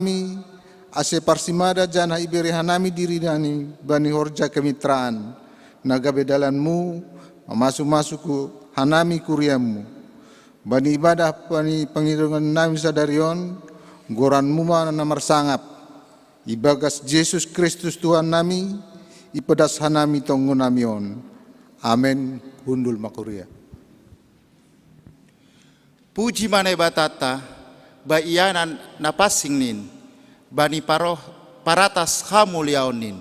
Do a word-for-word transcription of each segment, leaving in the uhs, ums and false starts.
hanami, ase parsimada janah ibere hanami diri nami bani horja kemitraan, na gabe dalanmu mamasu-masu ku hanami kuriammu. Bani ibadah bani pangidongan nami sadari on, goranmu ma na marsangap. Ibagas Jesus Kristus Tuhan nami, ipedas hanami tonggo nami on. Amen. Hundul ma kuria. Puji ma Naibatanta, bai ianan na pansing nin, bani paroh paratas hamuliaon nin.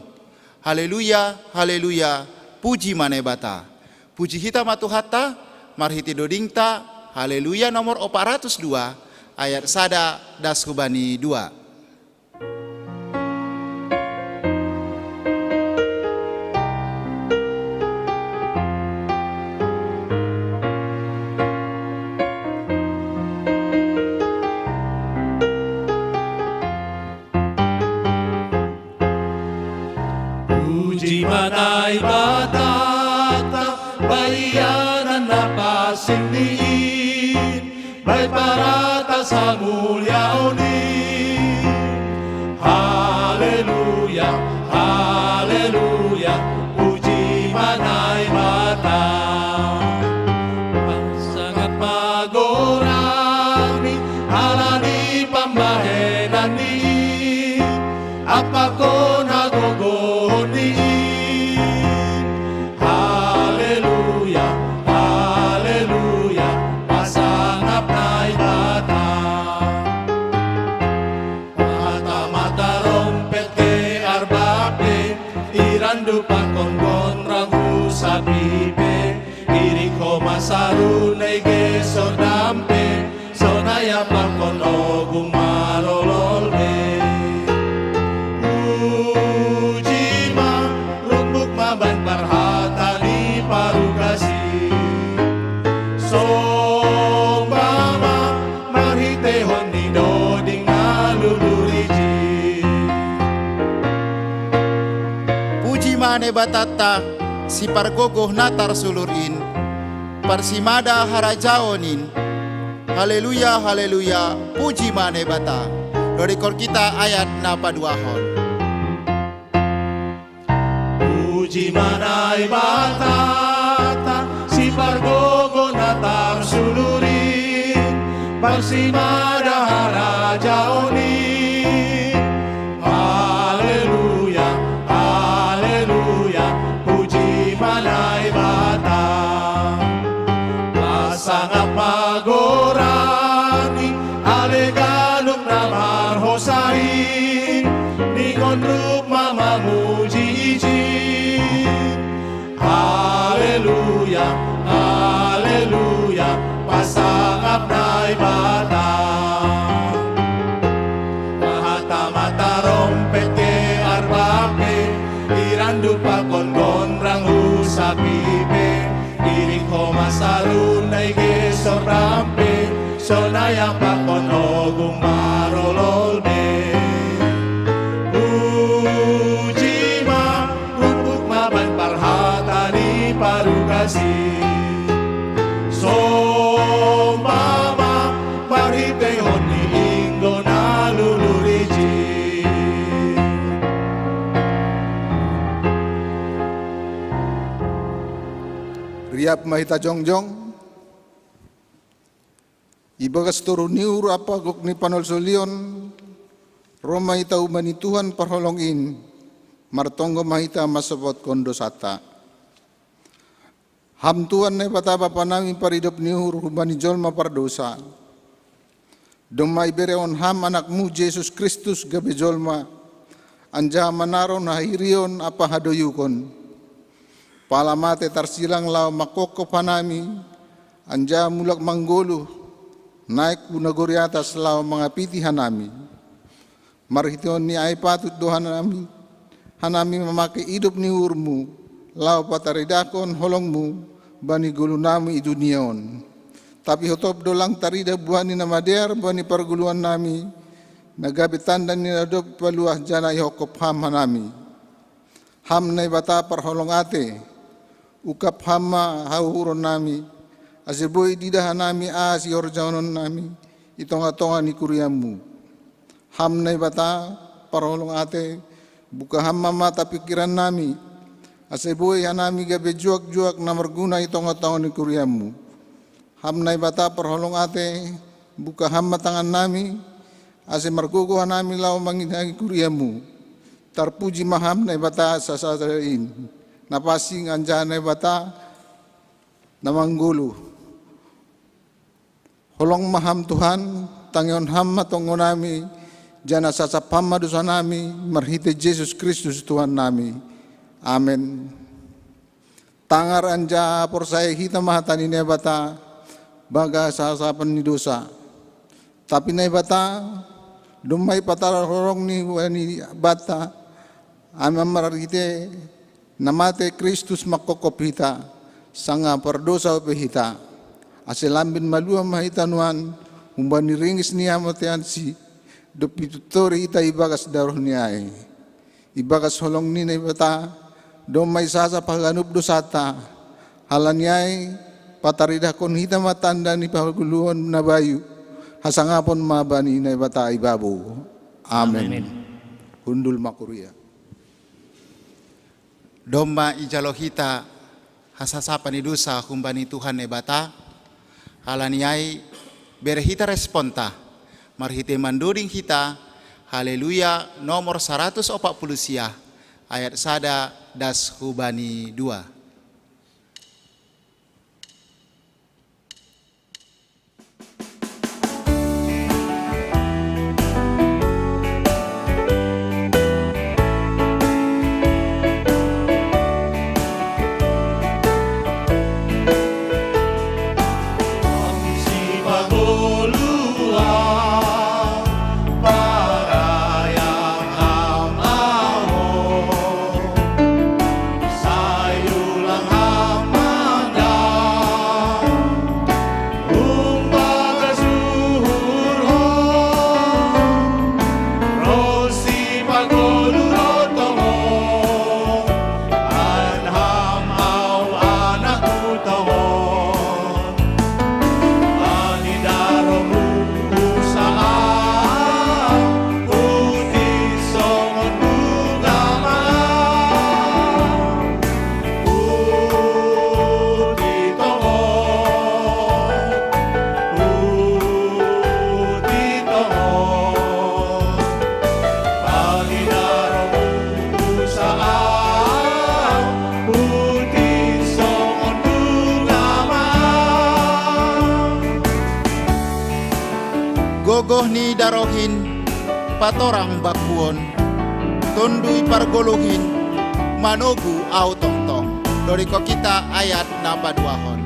Haleluya, haleluya, puji ma Naibata. Puji hita ma Tuhanta, marhite dodingta, Haleluya nomor opat ratus dua, ayat sada das hubani dua. Puji ma Naibatanta, bai ianan na pansing nin, bai paratas hamuliaon nin. Haleluya, haleluya, puji ma Naibata. Pansangap ma goranni, halani pambahenanni, ampa hona gogohonni. Haleluya, haleluya, pasangap Naibata. Hata ma tarompet ke arbab pe, irandup pakon gondrang hu sapi pe, irik homa saru na igesor dam pe, sonai ampa hona ogung marolol be. Puji ma, rumbuk ma baen parhata ni parugasi. Somba ma, marhiteihon ni doding na lulur ijin. Puji ma Naibatanta, sipargogoh na tarsulur in, parsimada harajaon in. Haleluya, haleluya, puji ma Naibata. Dodingkon hita ayat na paduahon. Puji ma Naibatanta, sipargogoh na tarsulur in, parsimada harajaon in. Haleluya, haleluya, puji ma Naibata. Pasangap ma goranni, ale ganup na marhosa in, ningon rup ma mamuji ijin. Haleluya, haleluya, pasangap Naibata. Hata ma tarompet ke arbab pe, irandup pakon gondrang hu sapi pe, irik homa saru na igesor dam pe, sonai ampa hona ogung marolol be. Puji ma, rumbuk ma baen parhata ni parugasi. Somba ma, marhiteihon ni inggo na lulur ijin. Riap ma hita jongjong. Ibagas toruh ni uhur ampa gok ni panolsolion, ro ma hita hubani Tuhan parholong in, martonggo ma hita mansopotkon dousanta. Ham Tuhan Naibata Bapa nami paridop ni uhur hubani jolma pardousa. Domma iberehon Ham Anakmu Jesus Kristus gabe jolma, anjaha manaron hahirion ampa hadoyukon. Pala mate tarsilang laho manghophop hanami, anjaha mulak manggoluh, naek hu nagori atas laho mangapiti hanami. Marhiteihon ni ai patut do hanami, hanami mamake idop ni uhurmu, laho pataridahkon holongmu bani goluhnami i dunia on. Tapi hotop do lang taridah buah ni na madear bani pargoluhannami, na gabe tanda ni na dob paluah janah ihongkop Ham hanami. Ham Naibata parholong ate, ungkap Ham ma hauhuronnami, ase boi ididah hanami aha sihorjahononnami i tongah-tongah ni kuriamu. Ham Naibata parholong ate, buka Ham ma mata pikiran nami, ase boi hanami gabe juak-juak na marguna i tonga-tonga ni kuriaMu. Ham Naibata parholong ate, buka Ham ma tangan nami, ase margogo hanami laho manginangi kuriaMu. Tarpuji ma Ham Naibata sasada in, na pansing anjaha Naibata na manggoluh. Holong ma Ham Tuhan, tangihon Ham ma tongonami, janah sasap Ham ma dosanami, marhitei Jesus Kristus Tuhannami. Amen. Tangar anjaha porsaya hita ma hata ni Naibata, bagas hasasapan ni dosa. Tapi Naibata, domma ipatarhorongni bani banta, ai ma marhitei na mate Kristus manghophop hita, sanggah pardosa pe hita. Ase lambin maluah ma hita nuan, humbani ringis ni hamateansi, dob ipintori hita ibagas darohni ai. Ibagas holong ni Naibata, domma isasap haganup dosanta, halani ai pataridahkon hita ma tanda ni hagoluhan na bayu, hasangapon ma bani Naibata i babou. Amen. Amen. Hundul ma kuria. Domma ijalo hita hasasapan ni dosa humbani Tuhan Naibata, halani ai bere hita responta, marhitei mandoding hita Haleluya nomor saratus opat puluh sia, ayat sada das hubani dua. Gogoh ni daroh in patorang bangku on, Tonduy Pargoluh in manogu ahu tongtong. Dodingkon hita ayat na paduahon.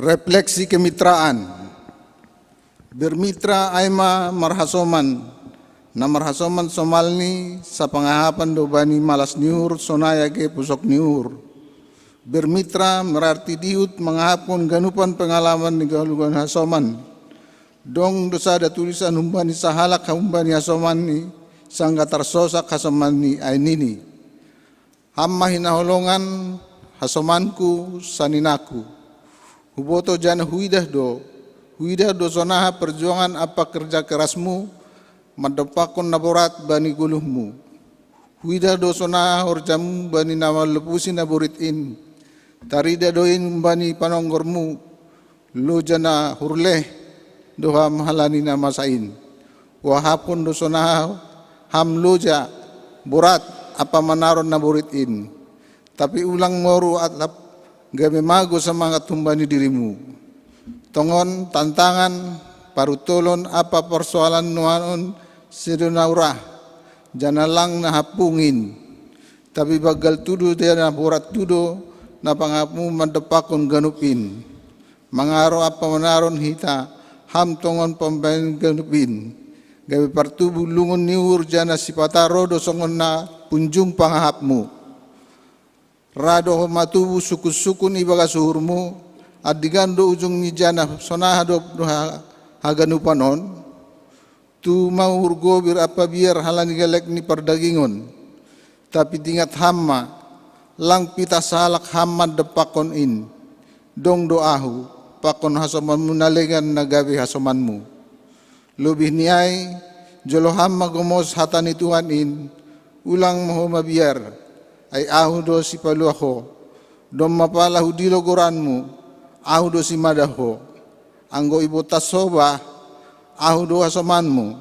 Refleksi kemitraan. Bermitra ai ma marhasoman, na marhasoman somalni sapangahapan do bani malas ni uhur sonai age pusok ni uhur. Bermitra berarti dihut mangahapkon ganupan pengalaman ni hagoluhan hasoman. Dong do sada tulisan humbani sahalak humbani hasomanni, sanggah tarsosak hasomanni ai nini: Ham ma hinaholongan hasomanku, saninangku. Huboto janah huidah do, huidah do sonaha perjuangan ampa kerja kerasmu, mandompakkon na borat bani goluhmu. Huidah do sonaha horjamu bani na manlopusi naborit in. Tarida do in bani panonggormu, loja na hurleh do ham halani na masa in. Huahaphon do sonaha ham loja, borat, ampa manaron naborit in. Tapi ulang moru atap gabe mago semangat humbani dirimu. Tongon tantangan, paruntolon ampa persoalan nuanon sedo na urah, janah lang na hampungin. Tapi banggal tudo janah borat tudo na pangahapmu mandompakkon ganup in. Mangaro ampa manaron hita ham tongon pambahen ganup in. Gabe partubuh lungun ni uhur janah sipata ro do songon na punjung pangahapmu. Ra do ho matubuh sukun-sukun ibagas uhurmu, andigan do ujung ni janah sonaha do ha-, haganupan on. Tu ma uhur gobir ampa biar halani galek ni pardagingon. Tapi ingat ham ma, lang pitah sahalak ham mandompakkon in. Dong do ahu, pakon hasomanmu na legan na gabe hasomanmu. Lobih ni ai, jolo ham ma gomos hata ni Tuhan in, ulang ma ho mabiar, ai ahu do sipaluah ho. Domma pala hudilo goranmu, ahu do simadah ho. Anggo ibontas ho bah, ahu do hasomanmu,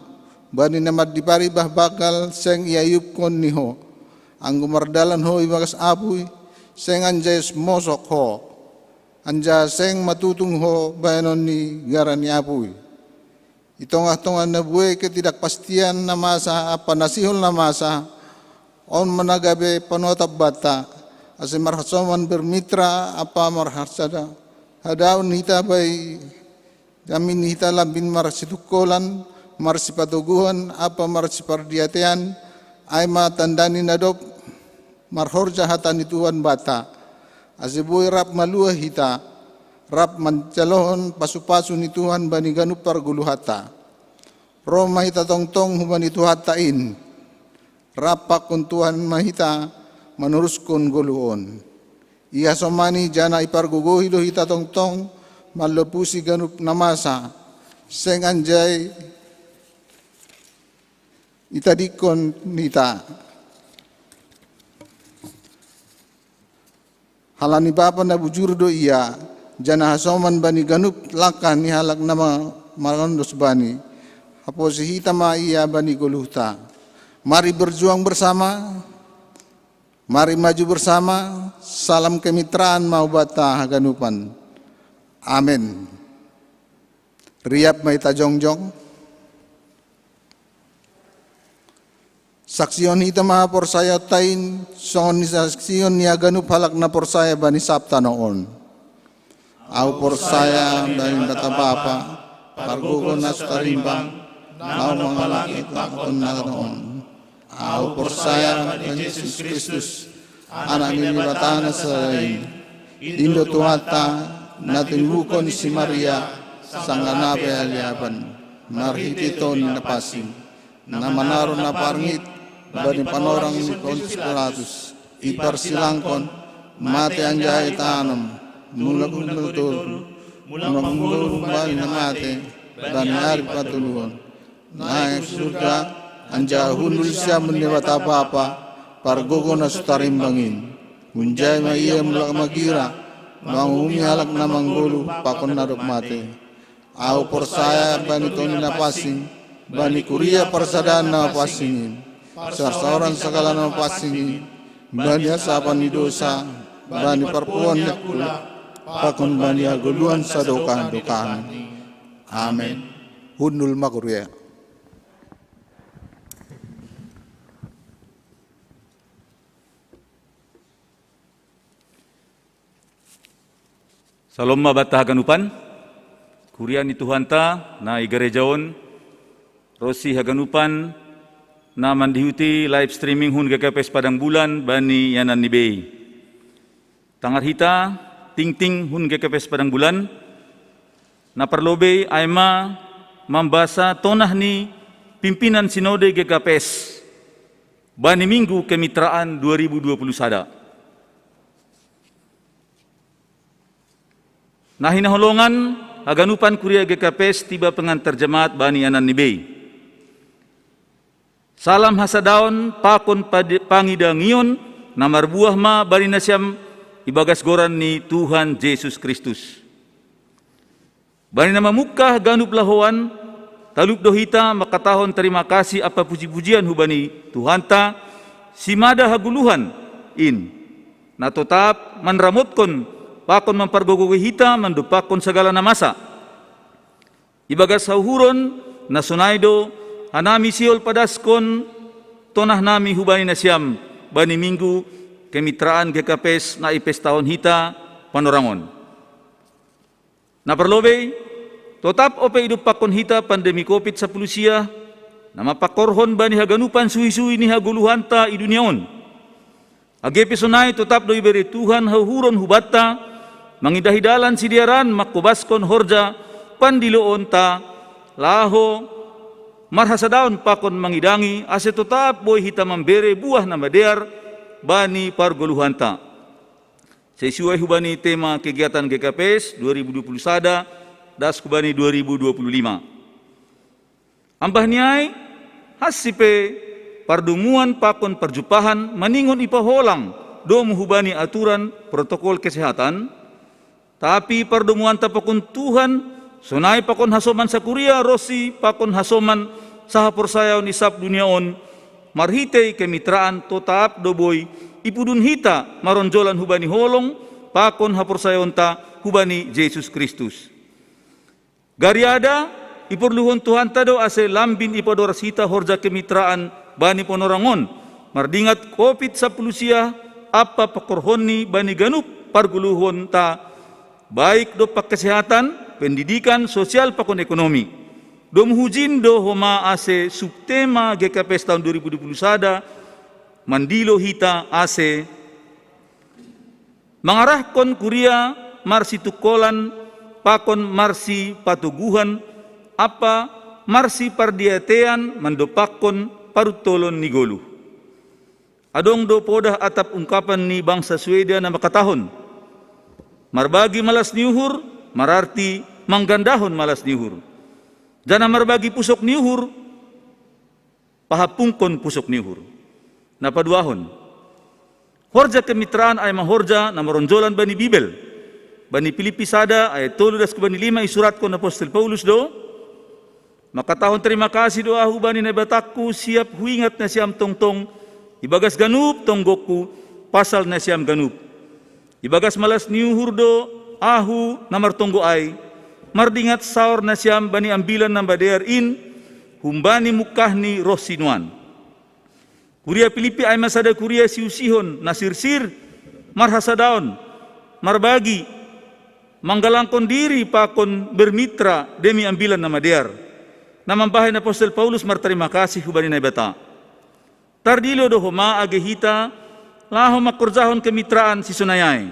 bani na mandipari bah banggal seng iayupkon ni ho. Anggo mardalan ho ibagas apuy, seng anjai mosok ho, anjaha seng matutung ho bahenon ni gara ni apuy. I tongah-tongah na buei ketidakpastian na masa ampa na sihol na masa, on ma na gabe panotap banta, ase marhasoman bermitra ampa marhasada, hadaon hita bai jamin hita lambin marsitungkolan, marsipatoguhon ampa marsipardiatean, ai ma tanda ni na dob marhorja hata ni Tuhan banta, ase boi rap maluah hita, rap manjalohon pasu-pasu ni Tuhan bani ganup pargoluhanta. Ro ma hita tongtong hubani Tuhanta in, rap pakon Tuhan ma hita manuruskon goluh on. Ia somani janah ipargogohi do hita tongtong manlopusi ganup na masa, seng anjai itadingkon hita. Halani Bapa na bujur do Ia, janah hasoman bani ganup langkah ni halak na ma-, marondos Bani. Haposi hita ma Ia bani goluhta. Mari berjuang bersama, mari maju bersama, salam kemitraan ma hubanta haganupan. Amen. Riap ma hita jongjong. Saksihon hita ma haporsayaonta in, songon nisaksihon ni haganup halak na porsaya bani sab tanoh on. Ahu porsaya bani Naibata Bapa, pargogo na so tarimbang, na manghalaki tanoh on. Ahu porsaya bani Jesus Kristus, Anak ni Naibata na sada i. In do Tuhanta, na tinibuhon si Maria, sanggah na pe haliapan, marhite Tondi Napansing, na manaron na parngit bani panorang ni Pontius Pilatus, iparsilangkon, mate anjaha itanom, mulak humbani toruh, mulak manggoluh humbani na mate, bani ari patoluhon. Naeng surga, anjaha hundul siamun Naibata Bapa, pargogo na so tarimbang in. Hunjai ma Ia mulak magira, manguhumi halak na manggoluh pakon na dob mate. Ahu porsaya bani Tondi Napansing, bani kuria parsadaan na mapansing in, parsaoran sagala na mapansing in, bani hasapan ni dosa, bani parpooan ni angkula, pakon bani hagoluhan sadokah-dokahna. Amen. Hundul ma kuria. Salom ma banta haganupan, kuria ni Tuhanta na i gareja on, ronsi haganupan na mandihuti live streaming hun G K P S Padang Bulan bani ianan ni bei. Tangar hita, tingting hun G K P S Padang Bulan, na parlobei ai ma mambasa tonah ni pimpinan sinode G K P S bani minggu kemitraan dua ribu dua puluh sada. Na hinaholongan, haganupan kuria G K P S tiba pengantar jemaat bani anan ni bei. Salam hasadaon pakon pangidangion na marbuah ma bani nasiam ibagas goran ni Tuhan Jesus Kristus. Bani na mamungkah ganup lahoan, talup do hita mangkatahon tarima kasih ampa puji-pujian hubani Tuhanta, simada hagoluhan in, na totap manramotkon pakon mampargogoi hita mandompakkon sagala na masa. Ibagas hauhuron na sonai do hanami sihol padaskon tonahnami hubani nasiam bani minggu kemitraan G K P S na ipestahon hita panorangon. Na parlobei, totap ope idompakkon hita pandemi Covid sapuluh sia, na mampakorhon bani haganupan suhi-suhi ni hagoluhanta i dunia on. Age pe sonai totap do ibere Tuhan hauhuron hubanta, mangindahi dalan sidearan mangkobaskon horja pandiloonta, laho marhasadaon pakon mangidangi ase totap boi hita mambere buah na madear bani pargoluhanta. Sesuai hubani tema kegiatan G K P S dua ribu dua puluh sada, das hubani dua ribu dua puluh lima. Ambah ni ai, hansi pe pardomuan pakon parjumpahan maningon ipaholang domu hubani aturan protokol kesehatan, tapi pardomuanta pakon Tuhan, sonai pakon hasoman sakuria ronsi pakon hasoman sahaporsayaon i sab dunia on, marhitei kemitraan totap do boi ipudun hita maronjolan hubani holong pakon haporsayaonta hubani Jesus Kristus. Gariada, iporluhon Tuhanta do ase lambin ipadoras hita horja kemitraan bani panorang on, mardingat Covid sapuluh sia ampa pakorhonni bani ganup pargoluhonta, baik dompak kesehatan, pendidikan, sosial pakon ekonomi. Domu hujin do homa ase subtema G K P S tahun dua ribu dua puluh sada mandilo hita ase mangarahkon kuria marsitungkolan pakon marsipatoguhan ampa marsipardiatean mandompakkon paruntolon ni goluh. Adong do podah atap ungkapan ni bangsa Swedia na mangkatahon: marbagi malas ni uhur mararti manggandahon malas ni uhur. Janah marbagi pusok ni uhur pahampungkon pusok ni uhur. Na paduahon, horja kemitraan ai ma horja na maronjolan bani Bibel. Bani Pilippi sada ayat tolu das hubani lima isuratkon apostel Paulus do: Mangkatahon tarima kasih do ahu bani Naibatangku siap huingat nasiam tongtong ibagas ganup tonggongku pasal nasiam ganup. Ibagas malas ni uhur do ahu na martonggo ai, mardingat saor nasiam bani Ambilan Namadear in humbani mungkahni ronsi nuan. Kuria Pilippi ai ma sada kuria siusihon na sirsir, marhasadaon, marbagi, manggalangkon diri pakon bermitra demi Ambilan Namadear, na mambahen apostel Paulus martarima kasih hubani Naibata. Tardilo do homa age hita laho mangkorjahon kemitraan sisonai ai.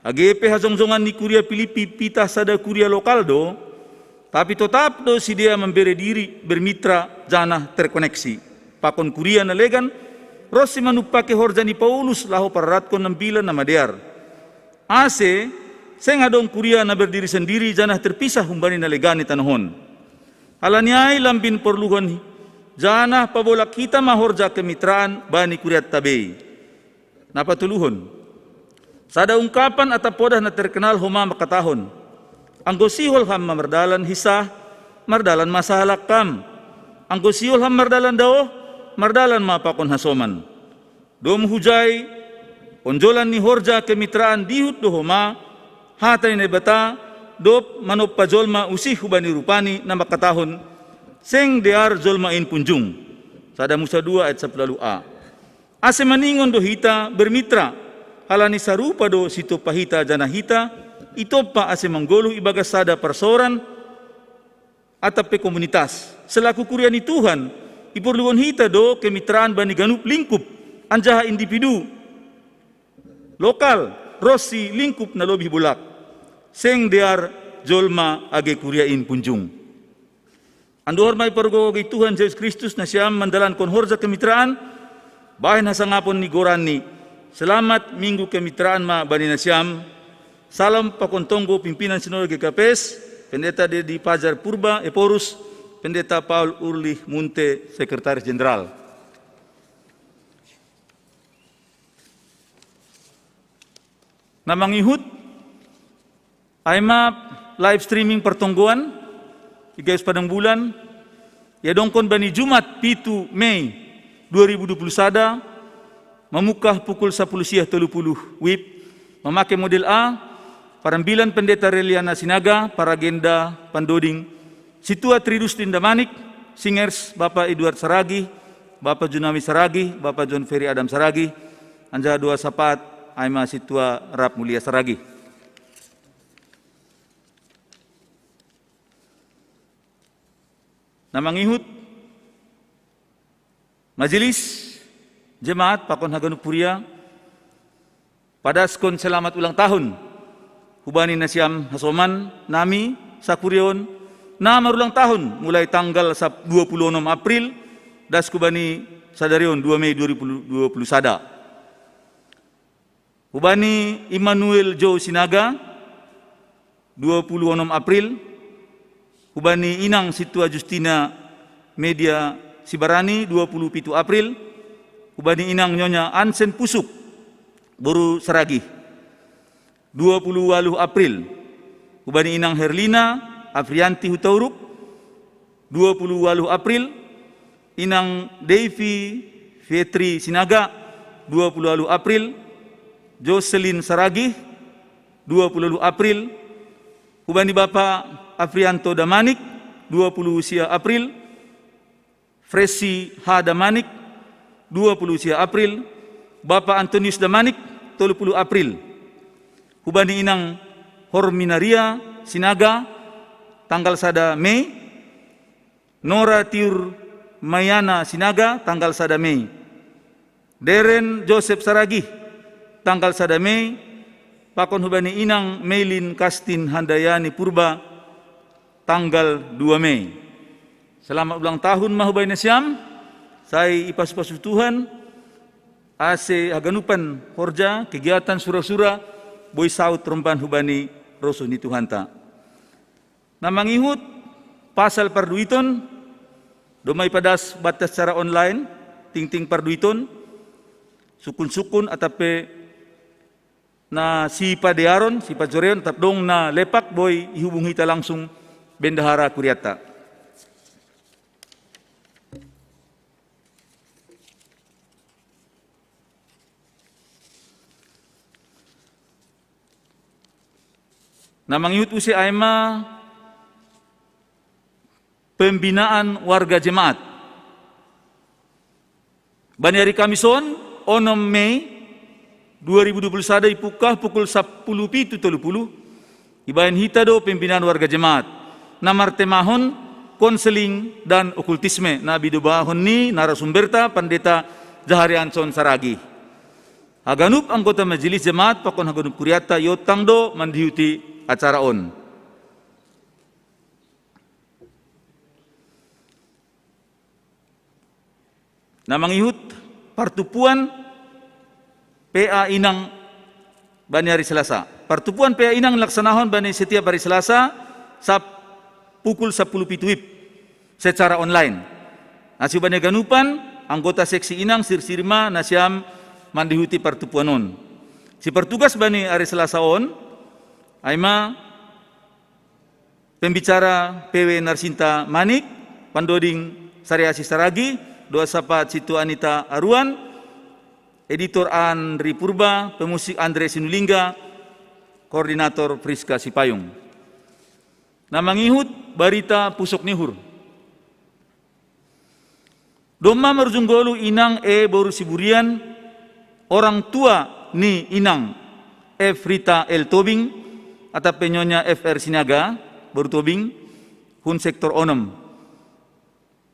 Age pe hajongjongan ni kuria Pilippi pitah sada kuria lokal do, tapi totap do sidea mambere diri bermitra janah terkoneksi pakon kuria na legan, ronsi manumpaki horja ni Paulus laho pararatkon Ambilan Namadear. Ase seng adong kuria na berdiri sendiri janah terpisah humbani na legan i tanoh on. Halani ai lambin porluhon janah pabolak hita ma horja kemitraan bani kurianta bei. Na patoluhon, sada ungkapan atap podah na terkenal homa mangkatahon: Anggo sihol ham ma mardalan hinsah, mardalan ma sahalak ham. Anggo sihol ham mardalan daoh, mardalan ma pakon hasoman. Domu hujai, onjolan ni horja kemitraan dihut do homa hata ni Naibata dob manompa jolma usih hubani rupani na mangkatahon: Seng dear jolma in punjung. Sada Musa dua ayat sapuluh a. Ase maningon do hita bermitra, halani sarupa do sitompa hita janah hita itompa ase manggoluh ibagas sada parsaoran atap pe komunitas. Selaku kuria ni Tuhan, iporluhon hita do kemitraan bani ganup lingkup, anjaha individu, lokal, ronsi lingkup na lobih bolak. Seng dear jolma age kuria in punjung. Andohar ma ipargogoi Tuhan Jesus Kristus nasiam mandalankon horja kemitraan, bahen hasangapon ni goranni. Selamat Minggu Kemitraan ma bani nasiam. Salam pakon tonggo pimpinan Sinode G K P S, Pendeta Dedi Pajar Purba Ephorus, Pendeta Paul Urlih Munte, Sekretaris Jenderal. Na mangihut, ai ma live streaming partonggoan i gayus padang bulan, iadongkon bani Jumat pitu Mei dua ribu dua puluh sada, mamungkah pukul sapuluh siah tolu puluh wib, mamake model A, parambilan Pendeta Reliana Sinaga, paragenda pandoding, Sintua Tridustin Damanik, singers Bapa Eduard Saragih, Bapa Junami Saragih, Bapa John Ferry Adam Saragih, anjaha doa sapaat ai ma Sintua Rap Mulia Saragih. Na mangihut, majelis jemaat pakon haganup huria, padaskon selamat ulang tahun hubani nasiam hasoman nami sakuriaon, na marulang tahun mulai tanggal sap-, dua puluh onom April, das hubani sadarion dua Mei dua ribu dua puluh sada. Hubani Immanuel Jo Sinaga, dua puluh onom April. Hubani inang Sintua Justina Media Sibarani, dua puluh pitu April. Hubani inang Nyonya Ansen Pusuk, boru Saragih, dua puluh waluh April. Hubani inang Herlina Afrianti Hutauruk, dua puluh waluh April. Inang Devi Fetri Sinaga, dua puluh waluh April. Jocelyn Saragih, dua puluh waluh April. Hubani Bapa Afrianto Damanik, dua puluh sia April. Fresi H Damanik, dua puluh sia April. Bapa Antonius Damanik, tolu puluh April. Hubani inang Horminaria Sinaga, tanggal sada Mei. Nora Tiur Maiana Sinaga, tanggal sada Mei. Deren Joseph Saragih, tanggal sada Mei. Pakon hubani inang Meilin Kastin Handayani Purba, tanggal dua Mei. Selamat ulang tahun ma hubani nasiam, sai ipasu-pasu Tuhan, ase haganupan horja, kegiatan, sura-sura, boi saut romban hubani rosuh ni Tuhanta. Na mangihut, pasal parduiton, domma ipadas batas cara online, tingting parduiton, sukun-sukun atap pe na sipadearon, sipajoreon, atap dong na lepak, boi ihubung hita langsung bendahara kuriatta. Na mangihut use ai ma pembinaan warga jemaat. Bani ari Kamis on, onom Mei dua ribu dua puluh sada, ipungkah pukul sapuluh pitu tolu puluh, ibahen hita do pembinaan warga jemaat. Na martemahon konseling dan okultisme, na bidobahon ni narasumberta Pandeta Jaharianson Saragih. Haganup anggota majelis jemaat pakon haganup kuriatta iontang do mandihuti acara on. Na mangihut, partumpuan P A inang bani ari Selasa. Partumpuan P A inang nilaksanahon bani setiap ari Selasa, sap pukul sapuluh pitu wib, secara online. Asi bani haganupan anggota seksi inang, sirsir ma nasiam mandihuti partumpuan on. Sipartugas bani ari Selasa on ai ma pembicara P W Narsinta Manik, pandoding Sariasi Saragi, doa sapaat Sintua Anita Aruan, editor Andri Purba, pemusik Andre Sinulingga, koordinator Priska Sipayung. Na mangihut, barita pusok ni uhur. Domma marujung goluh inang E boru Siburian, orang tua ni inang F Rita L Tobing, atap pe Nyonya F R Sinaga, boru Tobing, hun sektor onom.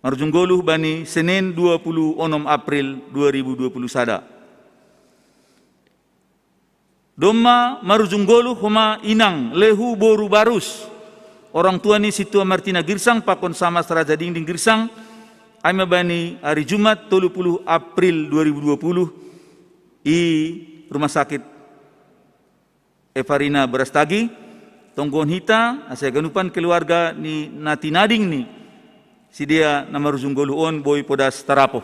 Marujung goluh bani Senen dua puluh onom April dua ribu dua puluh sada. Domma marujung goluh homa inang Lehu boru Barus, orang tua ni Sintua Martina Girsang pakon Samas Raja Dingding Girsang, ai ma bani ari Jumat tolu puluh April dua ribu dua puluh, i rumah sakit Evarina Berastagi, tonggohon hita asa haganupan keluarga ni na tinading ni sidea na marujung goluh on boi podas tarapoh.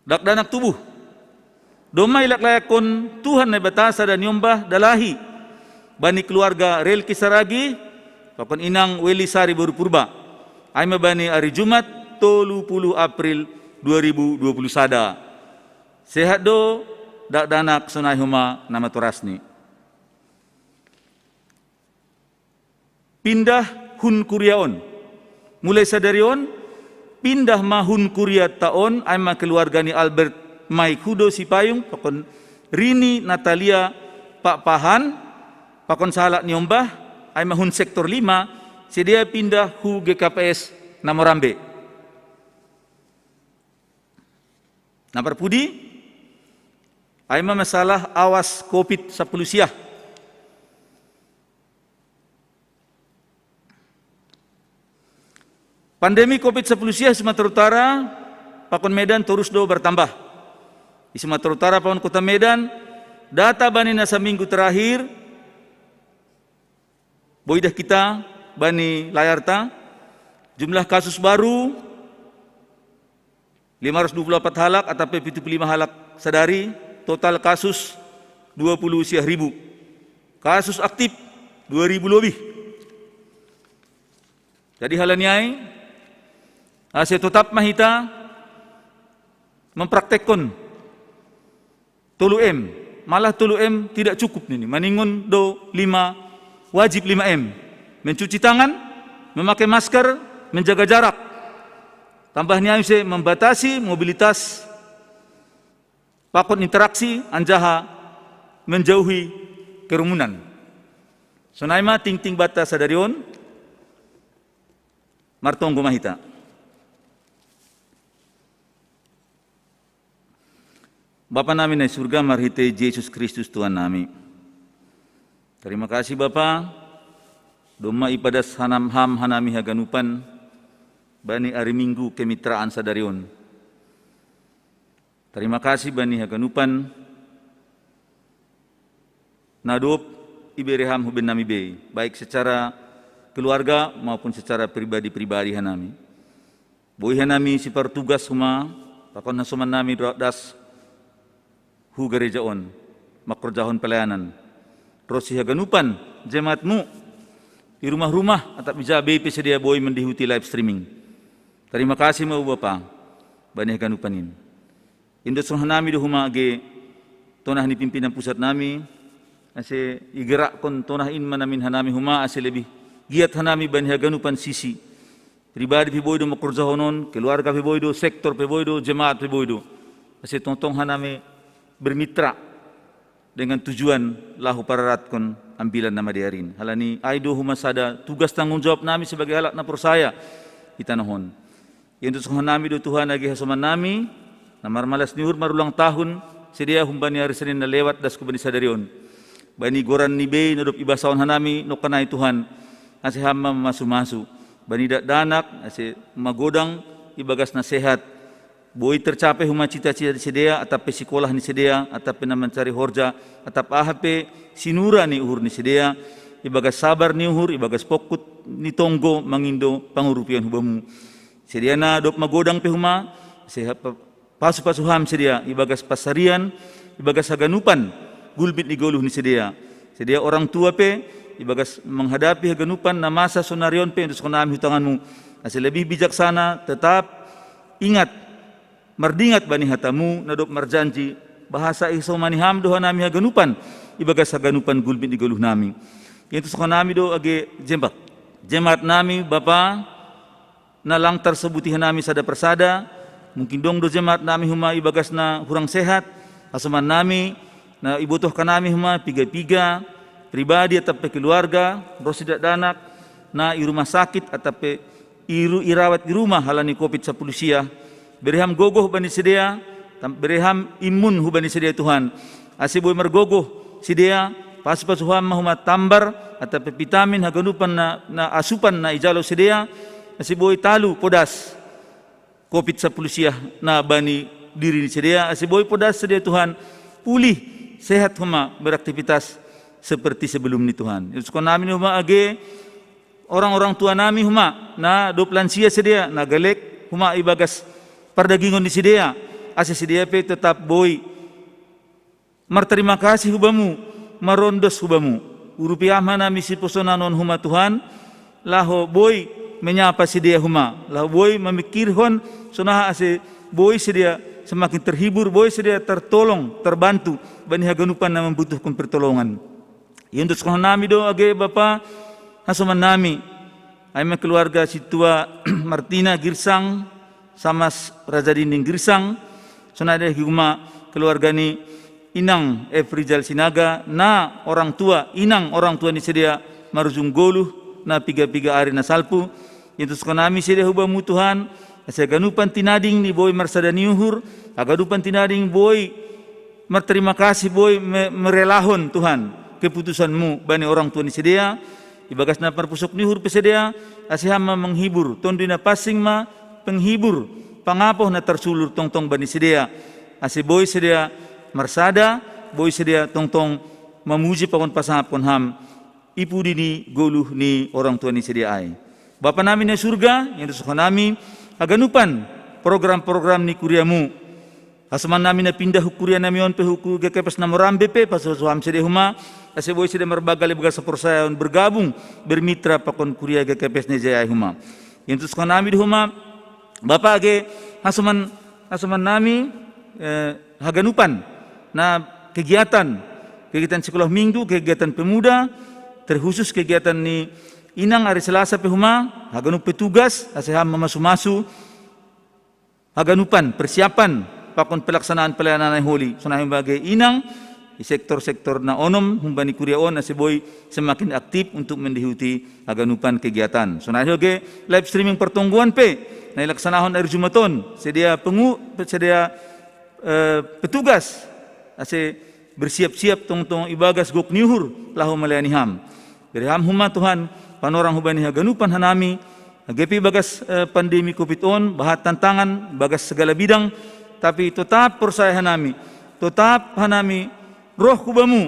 Dakdanak tubuh. Domma ilaklayakon Tuhan Naibata sada niombah dalahi bani keluarga Relki Saragi, pakon inang Weli Sari boru Purba. Ai ma bani ari Jumat tolu puluh April dua ribu dua puluh sada. Sehat do dakdanak sonai homa na matorasni. Pindah hun kuria on. Mulai sadari on, pindah ma hun kuria ta on, ai ma keluarga ni Albert Maik Hudo Sipayung, pakon Rini Natalia Pakpahan, pakon sahalak niombah, ai ma hun sektor lima, sidea pindah hu G K P S na Morambe. Na parpudi, ai ma masalah awas covid sapuluh siah. Pandemi covid sapuluh siah Sumatera Utara, pakon Medan torus do bertambah. Di Sumatera Utara pakon kota Medan, data bani na saminggu terakhir, boi dah kita bani layarta, jumlah kasus baru lima ratus dua puluh empat halak, atau pitu puluh lima halak sadari, total kasus dua puluh siah ribu. Kasus aktif dua ribu lebih. Jadi halani ai, ase totap ma hita mempraktekkon tolu M. Malah tolu M tidak cukup nini. Maningon do lima, wajib lima M. Mencuci tangan, memakai masker, menjaga jarak. Tambah ni ai muse membatasi mobilitas, pakon interaksi, anjaha menjauhi kerumunan. Sonai ma tingting banta sadari on, martonggo ma hita. Bapa nami na i surga, marhitei Jesus Kristus Tuhan nami. Terima kasih Bapa, domma ipadas hanam Ham hanami haganupan bani ari Minggu kemitraan sadari on. Terima kasih bani haganupan na dob ibere Ham hu bennami be, baik secara keluarga maupun secara pribadi-pribadi hanami. Boi hanami sipartugas homa, pakon hasomannami do das hu gareja on, mangkorjahon pelayanan. Ronsi haganupan jemaat-Mu i rumah-rumah, atap ija be pe sidea boi mendihuti live streaming. Terima kasih ma Bapa bani haganupan in. Indoshon hanami do homa age tonah ni pimpinan pusat nami, ase igerakkon tonah in ma namin hanami homa, ase lebih giat hanami bani haganupan sisi. Pribadi pe boi do mangkorjahon on, keluarga pe boi do, sektor pe boi do, jemaat pe boi do. Ase tongtong hanami bermitra dengan tujuan laho pararatkon ambilan na madear in. Halani ai do homa sada tugas tanggung jawab nami sebagai halak na porsaya i tanoh on. Indoshon hanami do Tuhan age hasomannami na marmalas ni uhur marulang tahun, sidea humbani ari Senin na lewat das hu bani sadari on. Bani goran ni be na dob ibasahon hanami nongkanai Tuhan, ase Ham ma mamasu-masu. Bani dakdanak ase magodang ibagas na sehat. Boi tercapai homa cita-cita ni sidea, atap pe sikolah ni sidea, atap pe na mancari horja, atap aha pe sinura ni uhur ni sidea, ibagas sabar ni uhur, ibagas pongkut ni tonggo mangindo pangurupion hu Bamu. Sidea na dob magodang pe homa, ase ha-, pa-, pasu-pasu Ham sidea ibagas pansarian, ibagas haganupan gulmit ni goluh ni sidea. Sidea orang tua pe ibagas menghadapi haganupan na masa sonari on pe indoshon hanami hu tangan-Mu. Ase lebih bijaksana, tetap ingat, mardingat bani hata-Mu na dob marjanji, bahasa ihasomani Ham do hanami haganupan ibagas haganupan gulmit ni goluh nami. Indoshon hanami do age jema-, jemaat nami Bapa, na lang tarsobuti hanami sada parsada, mungkin dong do jemaat nami homa ibagas na hurang sehat, hasomannami, na ibotohkan nami homa piga-piga, pribadi atap pe keluarga, ronsi dakdanak, na i rumah sakit atap pe i ru-, irawat i rumah halani covid sapuluh siah, bere Ham gogoh bani sidea, tam-, bere Ham imun hu bani sidea Tuhan. Ase boi margogoh sidea, pasu-pasu Ham ma homa tambar, atap pe vitamin haganupan na, na asupan na ijalo sidea, ase boi talu podas covid sapuluh siah na bani diri ni sidea, ase boi podas sidea Tuhan, pulih sehat homa beraktivitas seperti sebelum ni Tuhan. Iuduskon nami homa age orang-orang tua nami homa, na dob lansia sidea, na galek homa ibagas pardagingon ni sidea, ase sidea pe tetap boi martarima kasih hu Bamu, marondos hu Bamu. Urupi ma hanami sipusonan on homa Tuhan, laho boi menyapa sidea homa, laho boi mamikirhon sonaha ase boi sidea semakin terhibur, boi sidea tertolong, terbantu bani haganupan na membutuhkan pertolongan. Iuduskon hanami do age Bapa, hasoman nami, ai ma keluarga sintua Martina Girsang, Samas Raja Dinding Girsang, sonai do homa keluarga ni inang Efrijal Sinaga, na orang tua, inang orang tua ni sidea marujung goluh, na piga-piga ari na salpu. Iuduskon nami sidea hu Bamu Tuhan, ase haganupan tinading ni boi marsada ni uhur, haganupan tinading boi martarima kasih, boi me-, merelahon Tuhan keputusan-Mu bani orang tua ni sidea, ibagas na marpusok ni uhur pe sidea, ase Ham ma menghibur, Tonduy Napansing ma penghibur, pangapoh na tarsulur tongtong bani sidea, ase boi sidea marsada, boi sidea tongtong mamuji pakon pasangapkon Ham i pudi ni goluh ni orang tua ni sidea ai. Bapa nami na i surga, iuduskon nami haganupan program-program ni kuria-Mu. Hasoman nami na pindah hu kuria nami on pe hu kuria Kepes na Morambe pe, pasupasu Ham sidea homa, ase boi sidea marbanggal ibagas haporsayaon, bergabung, bermitra pakon kuria Kepes na ijai ai homa. Iuduskon nami do homa Bapa age hasoman, hasoman nami, eh, haganupan na kegiatan, kegiatan sekolah minggu, kegiatan pemuda, terkhusus kegiatan ni inang ari Selasa pe homa, haganup petugas, ase Ham mamasu-masu haganupan, persiapan pakon pelaksanaan pelayanan na holi, sonai homa age inang i sektor-sektor na onom humbani kuria on, ase boi semakin aktif untuk mendihuti haganupan kegiatan. Sonai age live streaming pertonggoan pe na ilaksanahon ari Jumat on, sidea pengu-, sidea, eh, petugas, ase bersiap-siap tongtong ibagas gok ni uhur laho melayani Ham. Bere Ham homa Tuhan panorang hubani haganupan hanami, age pe ibagas, eh, pandemi covid on, bahat tantangan ibagas segala bidang, tapi totap porsaya hanami, totap hanami roh hu Bamu,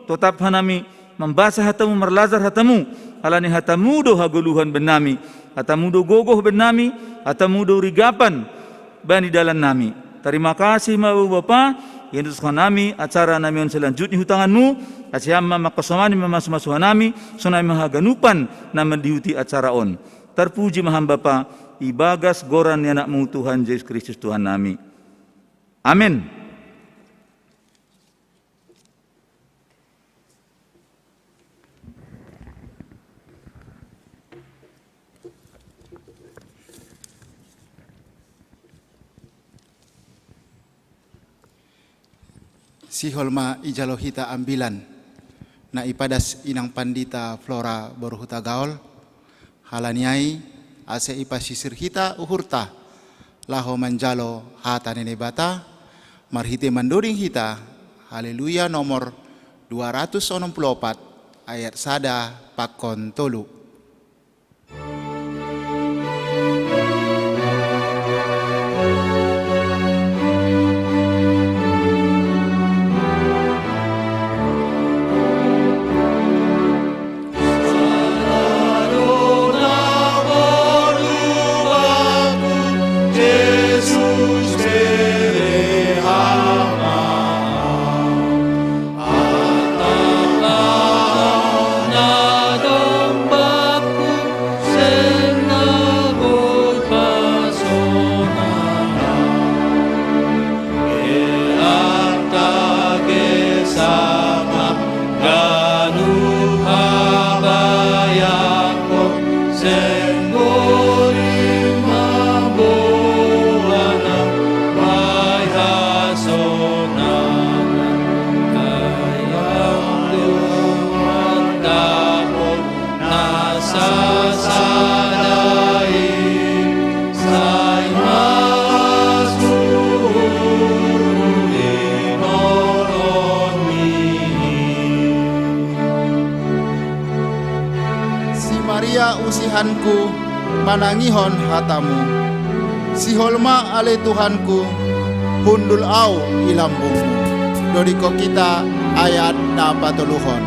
totap hanami mambasa hata-Mu, marlajar hata-Mu, halani hata-Mu do hagoluhan bennami, hata-Mu do gogoh bennami, hata-Mu do rigapan bani dalan nami. Tarima kasih ma Bamu Bapa, iuduskon nami acara nami on selanjutnya hu tangan-Mu, ase Ham ma mangkasomani, mamasu-masu hanami, sonai ma haganupan na mendihuti acara on. Tarpuji ma Ham Bapa, ibagas goran ni Anak-Mu Tuhan Jesus Kristus Tuhan nami. Amen. Sihol ma ijalo hita ambilan na ipadas inang pandita Flora boru Hutagaol, halani ai ase ipasisir hita uhurta laho manjalo hata ni Naibata, marhite mandoding hita Haleluya nomor dua ratus onom puluh opat, ayat sada pakon tolu. Si Maria usihanku, manangihon hatamu. Sihol ma ale Tuhanku, hundul au i lambungmu. Dodingkon hita ayat na patoluhon.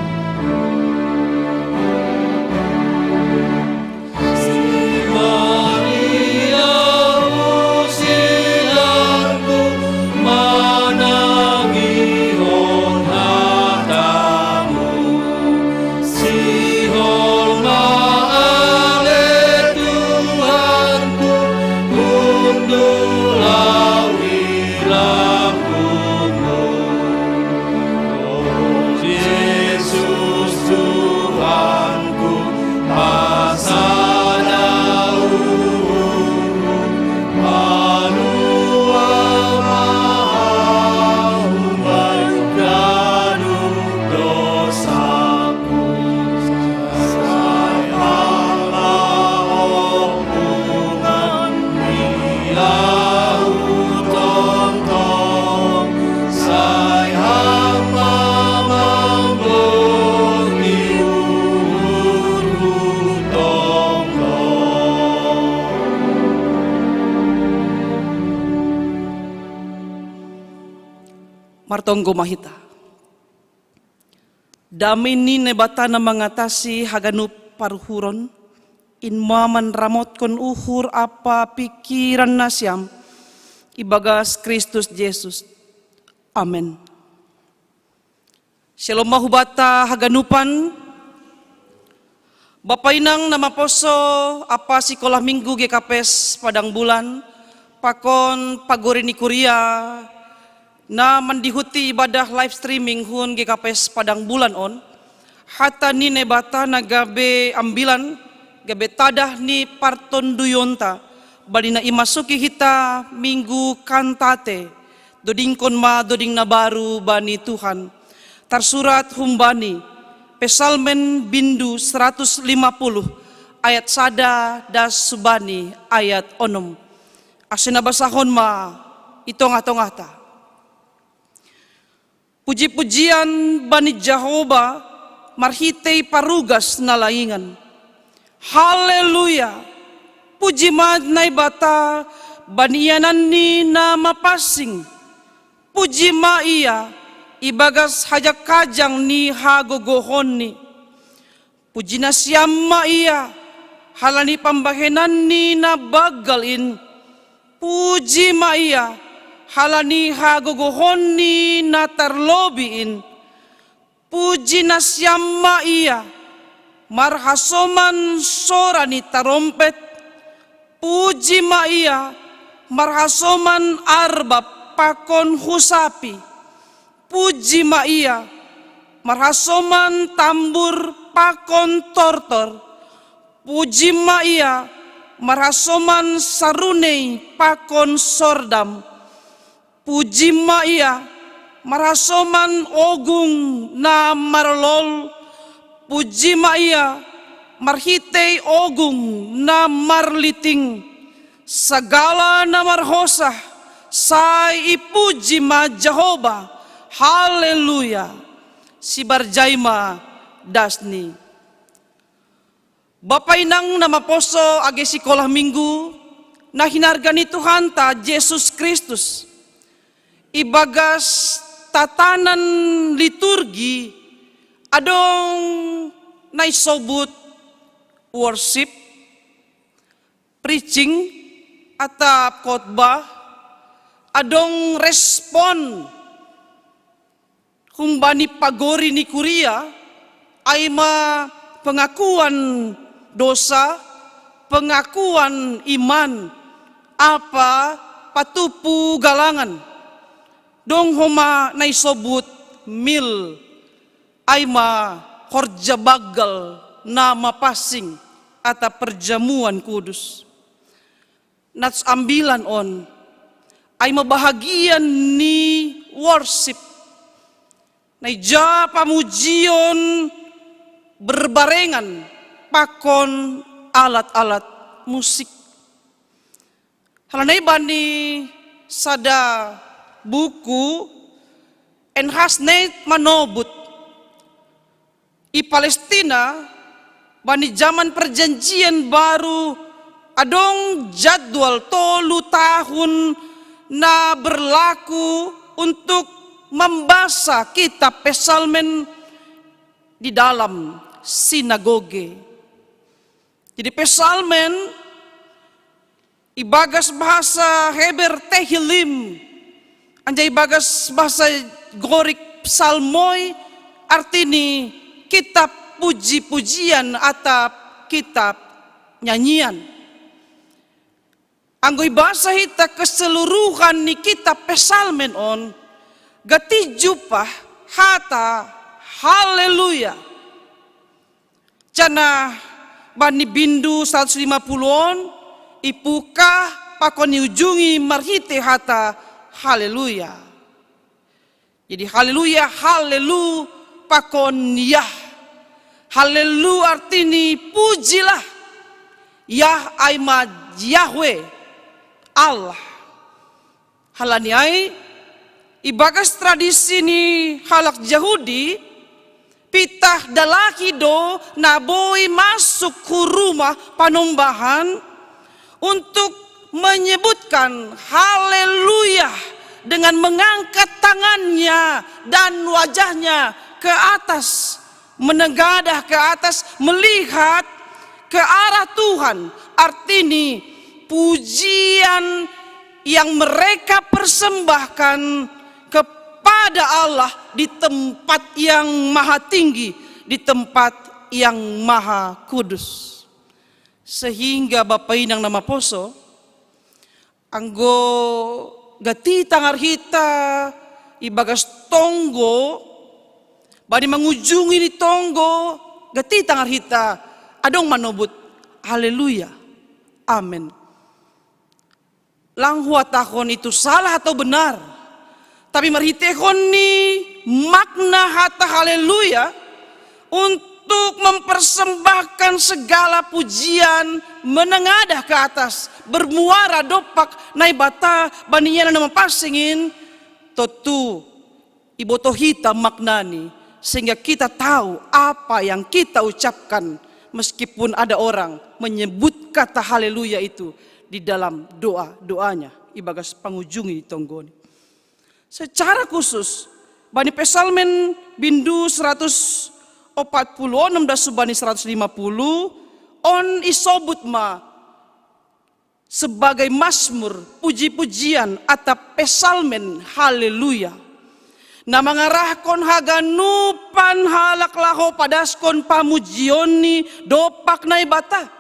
Martonggo ma hita. Dame ni Naibata na mangatasi haganup paruhuron, in ma manramotkon uhur ampa pingkiran nasiam ibagas Kristus Jesus. Amen. Syalom ma hubata haganupan. Bapa inang na maposo ampa sikolah minggu G K P S Padang Bulan, pakon pagori ni kuria na mandihuti ibadah live streaming hun G K P S Padang Bulan on, hata ni Naibata na gabe ambilan, gabe tadah ni partonduyonta, bani na imasuki hita minggu Kantate, dodingkon ma doding na baru bani Tuhan. Tarsurat humbani Psalmen bindu saratus lima puluh ayat sada das subani ayat onom. Ase na basahon ma i tongah-tongahta. Puji-pujian bani Jahowa marhitei parugas na laingan. Haleluya! Puji ma Naibata bani iananni na mapansing. Puji ma Ia ibagas hajakajang ni hagogohonNi. Puji nasiam ma Ia halani pambahenanNi na banggal in. Puji ma Ia halani hagogohonNi na tarlobi in. Puji nasiam ma Ia marhasoman sora ni tarompet. Puji ma Ia marhasoman arbab pakon husapi. Puji ma Ia marhasoman tambur pakon tortor. Puji ma Ia marhasoman sarunei pakon sordam. Puji ma Ia marhasoman ogung na marolol. Puji ma Ia marhitei ogung na marliting. Sagala na marhosah sai ipuji ma Jahowa. Haleluya! Sibarjai ma dasni. Bapa inang na maposo age sikolah minggu na hinarga ni Tuhanta Jesus Kristus. Ibagas tatanan liturgi adong na isobut worship, preaching atap khotbah, adong respon humbani pagori ni kuria, ai ma pengakuan dosa, pengakuan iman, ampa patupu galangan. Dong homa na isobut mil, ai ma horja banggal na mapansing atap perjamuan kudus. Nats ambilan on, ai ma bahagian ni worship. Na ija pamujion berbarengan pakon alat-alat musik. Halani bani sada buku, N. Hasnait manobut, i Palestina, bani jaman perjanjian baru, adong jadwal tolu tahun na berlaku untuk membasa kitab Psalmen di dalam sinagoge. Jadi Psalmen ibagas bahasa Heber Tehillim, anjai ibagas bahasa Gorik psalmoi, artini kitab puji-pujian atau kitab nyanyian. Anggo ibasa hita keseluruhan ni kitab Psalmen on, gati jumpah hata haleluya. Janah bani bindu seratus lima puluh on ipukah pakon iujungi marhite hata haleluya. Jadi haleluya, halelu pakon Yah. Halelu artini pujilah. Yah ai ma Yahweh, Allah. Halani ai, ibagas tradisi ni halak Jahudi, pitah dalahi do na boi masuk hu rumah panombahan untuk menyebutkan haleluya dengan mengangkat tangannya dan wajahnya ke atas, menengadah ke atas, melihat ke arah Tuhan. Artini pujian yang mereka persembahkan kepada Allah di tempat yang maha tinggi, di tempat yang maha kudus. Sehingga Bapa Inang na maposo, anggo gati tangar hita ibagas tonggo, bani mangujungi ni tonggo, gati tangar hita adong manobut haleluya, amen. Lang huhatahon itu salah atau benar, tapi marhitehon ni makna hata haleluya untuk mempersembahkan segala pujian menengadah ke atas, bermuara dompak Naibata bani ia na mapansing in, tontu iboto hita maknani, sehingga kita tahu apa yang kita ucapkan meskipun ada orang menyebut kata haleluya itu di dalam doa-doanya ibagas pangujungi ni tonggoni. Secara khusus, bani Psalmen bindu seratus opat puluh onom das subani seratus lima puluh, on isobut ma sebagai masmur, puji-pujian atap Psalmen haleluya, na mangarahkon haganupan halak laho padaskon pamujionni dompak Naibata.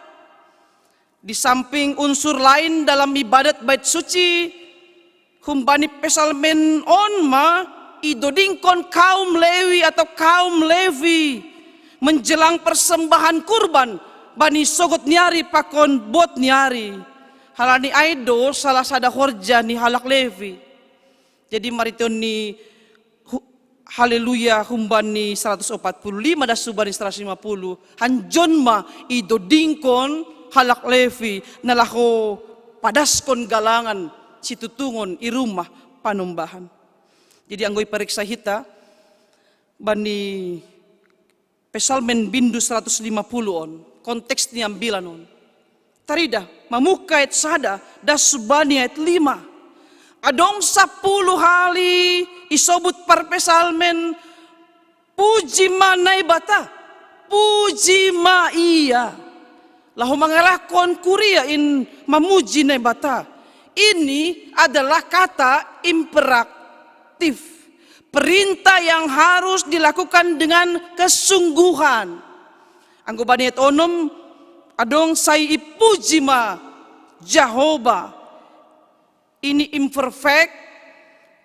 Di samping unsur lain dalam ibadat bait suci, humbani Psalmen on ma idodingkon kaum Lewi atau kaum Levi menjelang persembahan kurban bani sogot ni ari pakon bot ni ari. Halani ai do salah sada horja ni halak Levi. Jadi marhitehon ni haleluya humbani seratus opat puluh lima das subani seratus lima puluh, hanjon ma idodingkon halak Levi na laho padaskon galangan situtungon i rumah panombahan. Jadi anggo ipariksa hita bani Psalmen bindu seratus lima puluh on, konteks ni ambilan on. Taridah, mamungka ayat sada das subani ayat lima. Adong sapuluh hali isobut parpsalmen, puji ma Naibata, puji ma Ia. Laho mangarahkon kuria in mamuji Naibata. Ini adalah kata imperatif, perintah yang harus dilakukan dengan kesungguhan. Anggo bani ayat onom, adong sai ipuji ma Jahowa. Ini imperfect,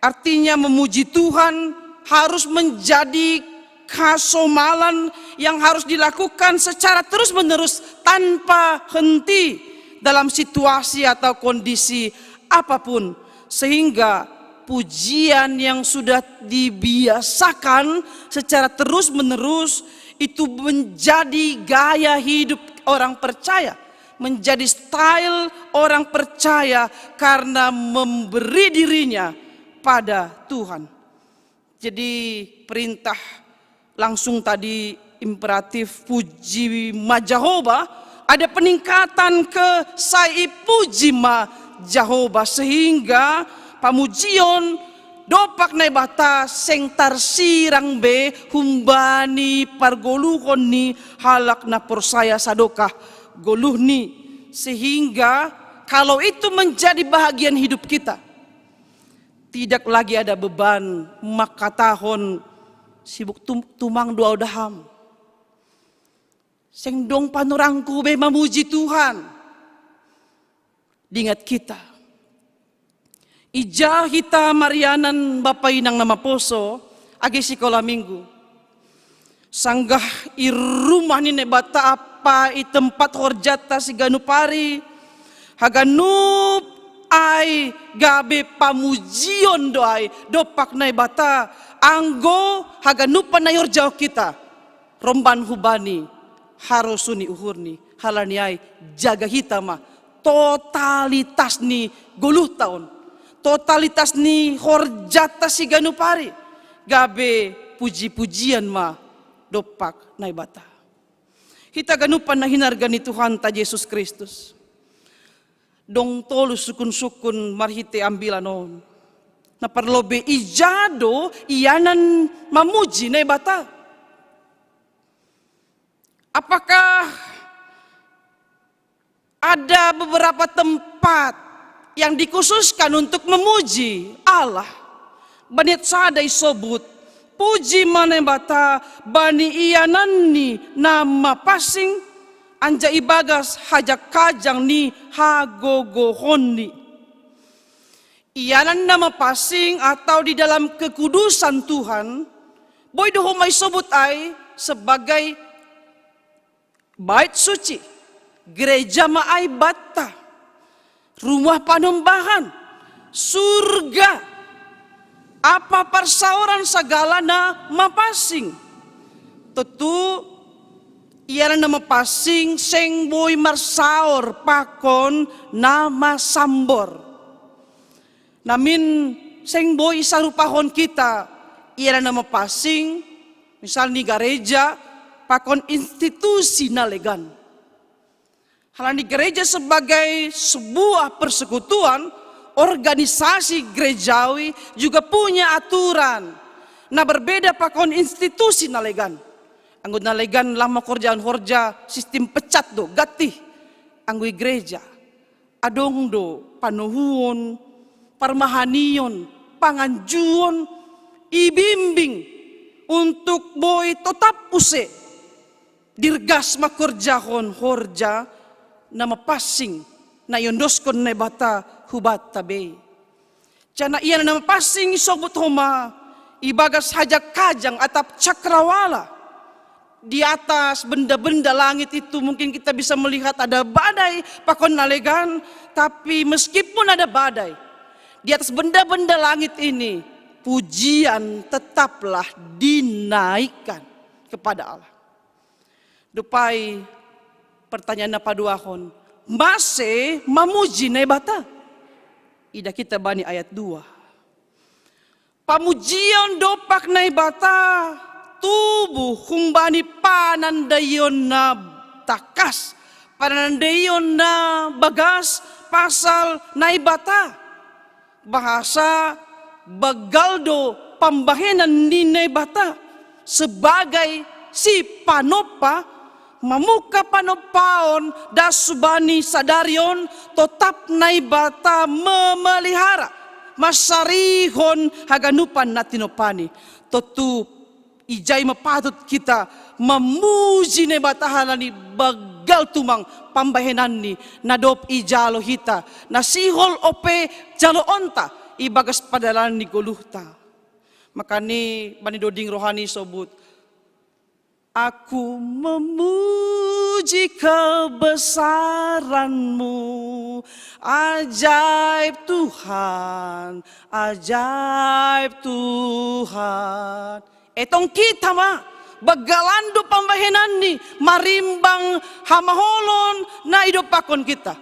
artinya memuji Tuhan harus menjadi kasomalan yang harus dilakukan secara terus-menerus tanpa henti dalam situasi atau kondisi apapun, sehingga pujian yang sudah dibiasakan secara terus-menerus itu menjadi gaya hidup orang percaya, menjadi style orang percaya karena memberi dirinya pada Tuhan. Jadi perintah langsung tadi, imperatif, puji ma Jahowa, ada peningkatan ke sai ipuji ma Jahowa, sehingga pamujion Dopak Naibata seng tarsirang be humbani pargoluhon ni halak na porsaya sadokah goluhni. Sehingga kalau itu menjadi bahagian hidup kita, tidak lagi ada beban makatahon sibuk tum-, tumang doa daham. Seng dong panorangku be mamuji Tuhan. Dingat kita. Ija hita marianan bapa inang na maposo, agi sikola minggu. Sanggah i rumah ni Naibata apa i tempat horjata siganup ari, haganup ai gabe pamujion do ai, dopak Naibata, anggo haganupan na ihorjahon kita, romban hubani, harosuh ni uhurni, halani ai jaga hita ma, totalitas ni goluhta on, totalitas ni horjata siganup ari, gabe puji-pujian ma, dopak Naibata. Hita ganupan na hinarga ni Tuhanta Jesus Kristus. Dong tolu sukun-sukun marhite ambilan on. Na parlobei ija do ianan mamuji Naibata. Apakah ada beberapa tempat yang dikhususkan untuk memuji Allah? Baniat sada isobut, puji ma Naibata bani iananni na mapansing, anjaha ibagas hajakajang ni hagogohonni. Ianan na mapansing atau di dalam kekudusan Tuhan, boi do homa isobut ai sebagai bait suci, gereja ma ai banta, rumah panumbahan, surga, apa parsaoran sagala na mapansing. Tontu ianan na mapansing seng boi marsaor pakon na masambor. Namin seng boi isarupahon kita ianan na mapansing, misal ni gareja, pakon institusi na legan. Halani gereja sebagai sebuah persekutuan, organisasi gerejawi juga punya aturan na berbeda pakon institusi na legan. Anggo na legan lama korjaan horja sistim pecat do, gantih. Anggo i gereja, adong do panohuon, parmahanion, panganjuon, ibimbing untuk boi totap use dirgas mangkorjahon horja na mapansing na iondoskon Naibata hubanta be. Janah ia na mapansing isobut homa ibagas hajakajang atap cakrawala. Di atas benda-benda langit itu mungkin kita bisa melihat ada badai pakon na legan, tapi meskipun ada badai, di atas benda-benda langit ini pujian tetaplah dinaikkan kepada Allah. Dob ai pertanyaan na paduahon, mase mamuji Naibata? Idah hita bani ayat dua. Pamujion dompak Naibata tubuh humbani panandaion na tangkas, panandaion na bagas pasal Naibata. Bahasa banggal do pambahenan ni Naibata sebagai si panompa, mamungka panompaon das hubani sadari on, totap Naibata memelihara, mansarihon haganupan na tinompani. Tontu ijai ma patut hita mamuji Naibata halani banggal tumang pambahenanni na dob ijalo hita, na sihol ope jaloonta ibagas pardalanan ni goluhta. Makani bani doding rohani isobut, aku memuji kebesaran-Mu, ajaib Tuhan, ajaib Tuhan. Etong hita ma, banggalan do pambahenanni, marimbang hamaolon na idompakkon hita.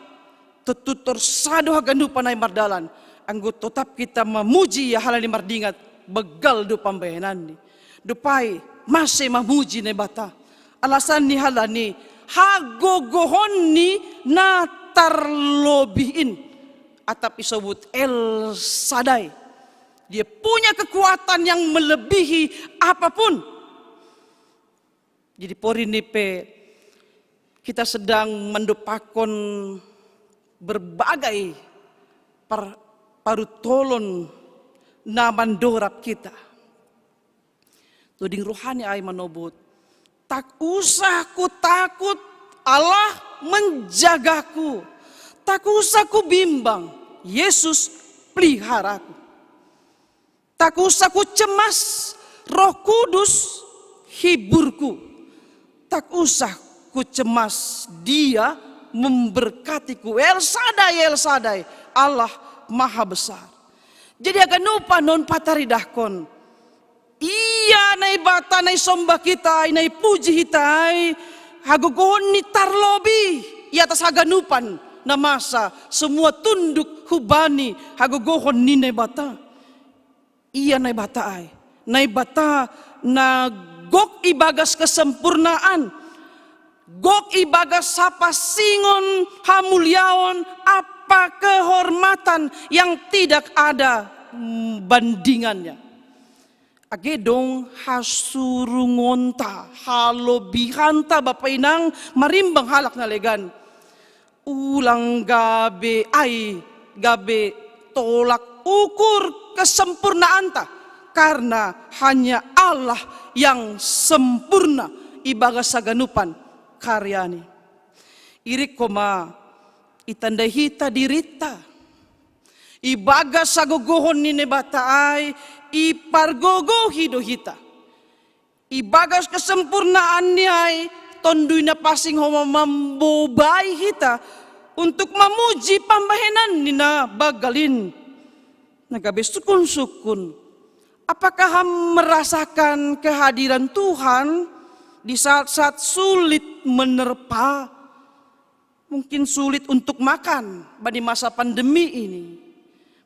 Tontu torsado haganupan ai mardalan, anggo totap hita mamuji Ia halani mardingat, banggal do pambahenanni. Dob ai, mase mamuji Naibata? Alasanni halani hagogohonNi na tarlobih in, atap isobut El Sadai. Dia punya kekuatan yang melebihi apapun. Jadi pori nipe kita sedang mandopakon berbagai par, parutolon na mandorap kita. Tuding rohani ai manobut. Tak usah ku takut, Allah menjagaku. Tak usah ku bimbang, Yesus peliharaku. Tak usah ku cemas, Roh Kudus hiburku. Tak usah ku cemas, Dia memberkatiku. El Sadai, El Sadai, Allah Maha Besar. Jadi aga nupa non pataridahkon. Ia Naibata, naisomba hita ai, naipuji hita ai, hagogohon ni tarlobi i atas haganupan na masa, semua tunduk hubani hagogohon ni Naibata. Ia Naibata ai, Naibata na gok ibagas kesempurnaan, gok ibagas hapasingon, hamuliaon, apa kehormatan yang tidak ada, mm, bandingannya. Age dong hasurungonta, halobihanta, Bapa Inang, marimbang halak na legan. Ulang gabe ai, gabe tolak ukur kesempurnaanta, karena hanya Allah yang sempurna ibagas haganupan karyani. Irik homa itandai hita dirinta. Ibagas hagogohon ni Naibata ai, ipargogohi do hita. Ibagas kesempurnaan ni ai, Tonduy Napansing homa mambobai hita untuk mamuji pambahenan ni na banggal in. Na gabe sukun-sukun. Apakah ham merasakan kehadiran Tuhan di saat-saat sulit menerpa? Mungkin sulit untuk makan di masa pandemi ini.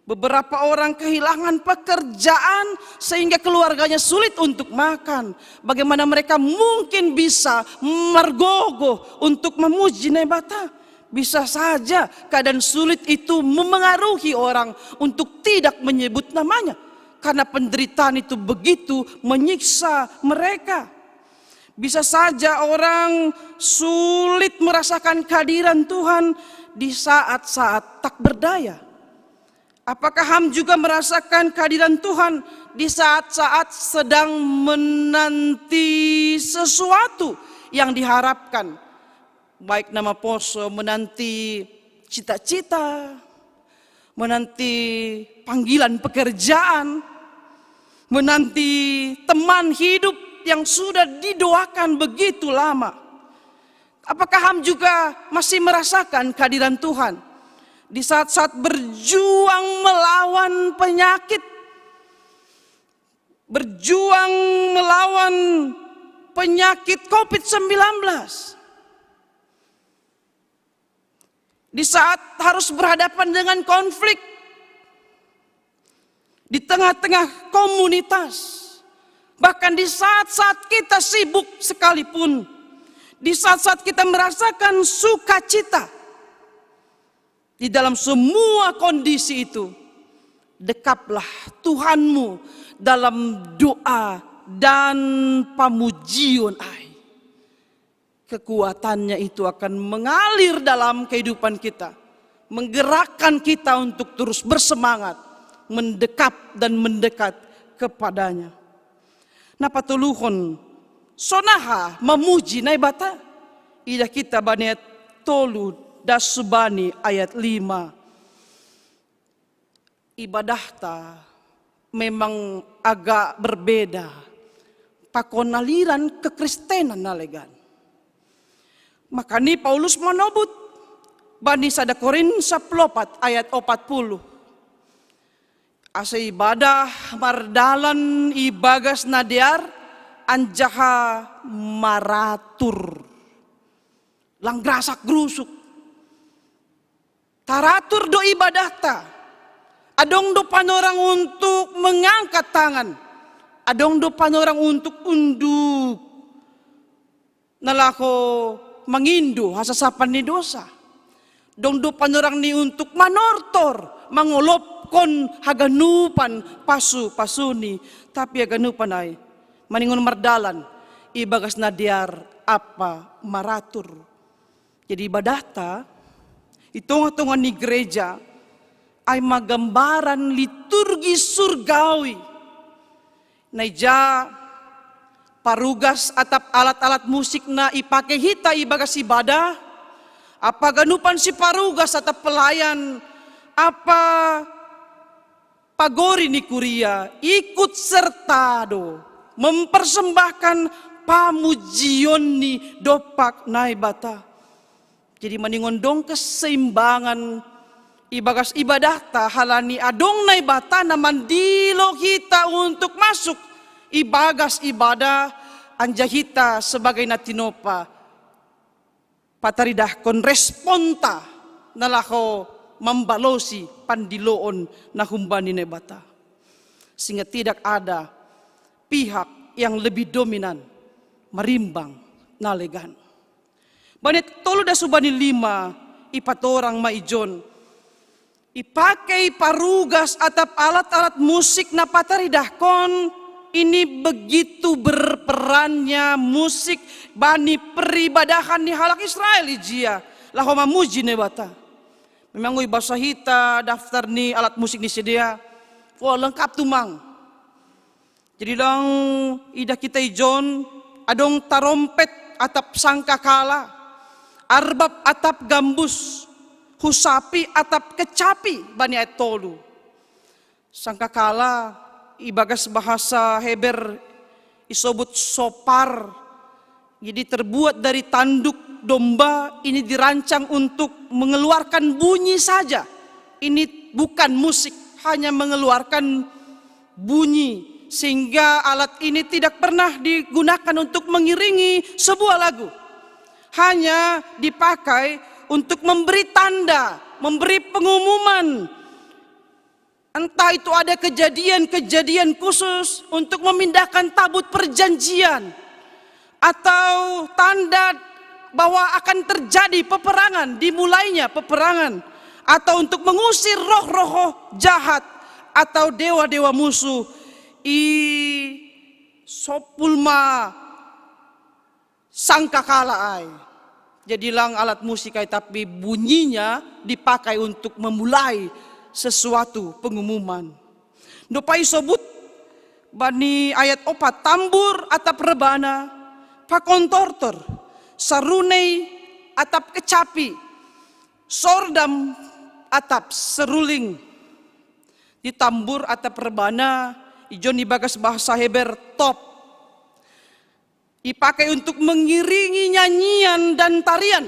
Beberapa orang kehilangan pekerjaan sehingga keluarganya sulit untuk makan. Bagaimana mereka mungkin bisa margogoh untuk memuji Naibata? Bisa saja keadaan sulit itu mempengaruhi orang untuk tidak menyebut namanya. Karena penderitaan itu begitu menyiksa mereka. Bisa saja orang sulit merasakan kehadiran Tuhan di saat-saat tak berdaya. Apakah ham juga merasakan kehadiran Tuhan di saat-saat sedang menanti sesuatu yang diharapkan? Baik na maposo, menanti cita-cita, menanti panggilan pekerjaan, menanti teman hidup yang sudah didoakan begitu lama. Apakah ham juga masih merasakan kehadiran Tuhan di saat-saat berjuang melawan penyakit, berjuang melawan penyakit covid sembilan belas? Di saat harus berhadapan dengan konflik di tengah-tengah komunitas, bahkan di saat-saat kita sibuk sekalipun, di saat-saat kita merasakan sukacita, di dalam semua kondisi itu, dekaplah Tuhanmu dalam doa dan pamujion ai. Kekuatannya itu akan mengalir dalam kehidupan kita, menggerakkan kita untuk terus bersemangat, mendekap dan mendekat kepada-Nya. Na patoluhon, sonaha mamuji Naibata? Idah hita bani ayat tolu das subani ayat lima. Ibadahta memang agak berbeda pakon aliran kekristenan na legan. Makani Paulus manobut bani sada Korin sapuluh opat ayat opat puluh. Asa ibadah mardalan ibagas na dear anjaha maratur. Lang grasak grusuk. Taratur do ibadahta. Adong do panorang untuk mengangkat tangan. Adong do panorang untuk unduk na laho mangindo hasasapan ni dosa. Adong do panorang ni untuk manortor, mangolop kon haganupan pasu-pasuni, tapi haganupan ai maningon mardalan ibagas na dear ampa maratur. Jadi ibadahta i tonga-tonga ni gereja ai ma gambaran liturgi surgawi. Na ija parugas atap alat-alat musik na ipake hita ibagas ibadah, ampa haganupan siparugas atap pelayan, ampa pagori ni kuria ikut serta do mempersembahkan pamujionni dompak Naibata. Jadi maningon dong keseimbangan ibagas ibadahta, halani adong Naibata na mandilo hita untuk masuk ibagas ibadah, anjaha hita sebagai na tinompa pataridahkon responta na laho mambalosi pandiloon na humbani Naibata. Sehingga tidak ada pihak yang lebih dominan marimbang na legan. Bani tolu das hubani lima ipatorang ma ijon, ipake parugas atap alat-alat musik na pataridahkon. Ini begitu berperannya musik bani peribadahan ni halak Israel ijia laho mamuji Naibata. Memang anggo ibasa hita daftar ni alat musik ni sidea, wah, lengkap tumang. Jadi lang idah hita ijon, adong tarompet atap sangkakala, arbab atap gambus, husapi atap kecapi bani ayat tolu. Sangkakala ibagas bahasa Heber isobut sopar. Jadi terbuat dari tanduk domba, ini dirancang untuk mengeluarkan bunyi saja. Ini bukan musik, hanya mengeluarkan bunyi, sehingga alat ini tidak pernah digunakan untuk mengiringi sebuah lagu. Hanya dipakai untuk memberi tanda, memberi pengumuman. Entah itu ada kejadian-kejadian khusus untuk memindahkan tabut perjanjian, atau tanda bahwa akan terjadi peperangan, dimulainya peperangan, atau untuk mengusir roh-roh jahat atau dewa-dewa musuh. I sopul ma sangkakala ai. Jadi lang alat musik ai, tapi bunyinya dipakai untuk memulai sesuatu pengumuman. Dob ai isobut bani ayat opat, tambur atap rebana, pakontortor, sarunei atap kecapi, sordam atap seruling. Di tambur atap rebana, ijon ibagas bahasa Heber top. Dipakai untuk mengiringi nyanyian dan tarian.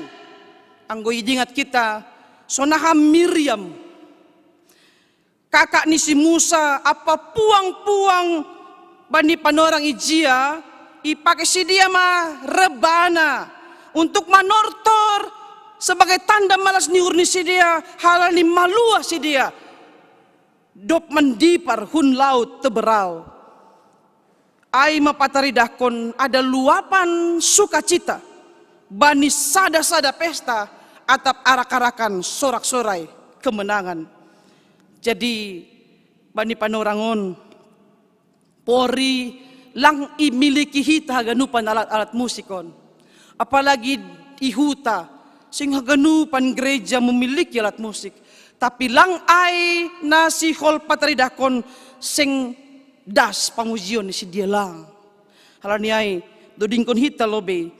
Anggo idingat kita, sonaha Miriam, kakak ni si Musa, ampa puang-puang bani panorang ijia, ipake sidea ma rebana untuk manortor sebagai tanda malas ni uhur ni sidea, halani maluah sidea dob mandipar hun laut Teberau. Ai ma pataridahkon ada luapan sukacita bani sada-sada pesta atap arak-arakan sorak-sorai kemenangan. Jadi bani panorang on, pori lang imiliki hita haganupan alat-alat musik on. Apalagi i huta, seng haganupan gereja memiliki alat musik. Tapi lang ai na sihol pataridahkon, seng das pamujion ni sidea lang. Halani ai, dodingkon hita lobei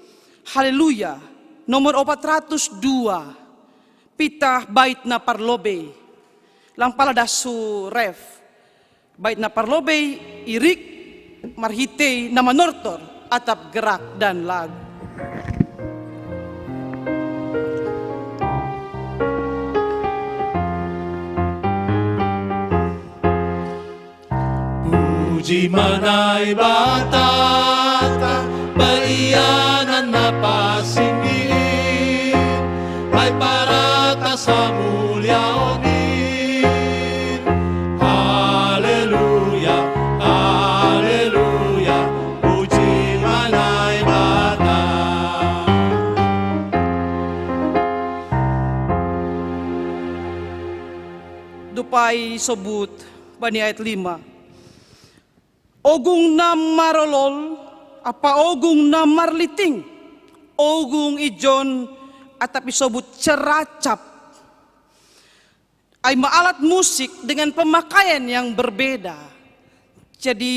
Haleluya nomor opat ratus dua, pitah bait na parlobei. Lang pala das hu ref. Bait na parlobei, irik marhitei na manortor atap gerak dan lagu. Puji ma Naibata, baianan na pansing in, ai paratas hamuliaon in. Haleluya, haleluya, puji ma Naibata. Dob Pai sobut bani ayat lima. Ogung na marolol, apa ogung na marliting, ogung ijon, atap isobut ceracap. Ai ma alat musik dengan pemakaian yang berbeda. Jadi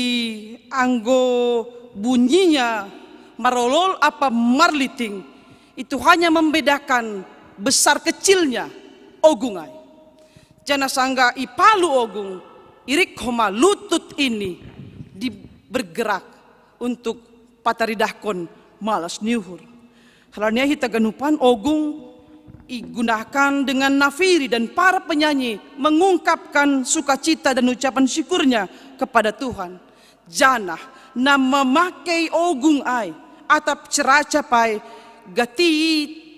anggo bunyinya marolol apa marliting, itu hanya membedakan besar kecilnya ogung ai. Janah sanggah ipalu ogung, irik homa lutut ini di bergerak untuk pataridahkon malas ni uhur. Halani ai hita ganupan ogung igunakan dengan nafiri dan para penyanyi mengungkapkan sukacita dan ucapan syukurnya kepada Tuhan. Janah na mamakai ogung ai atap ceracap ai gati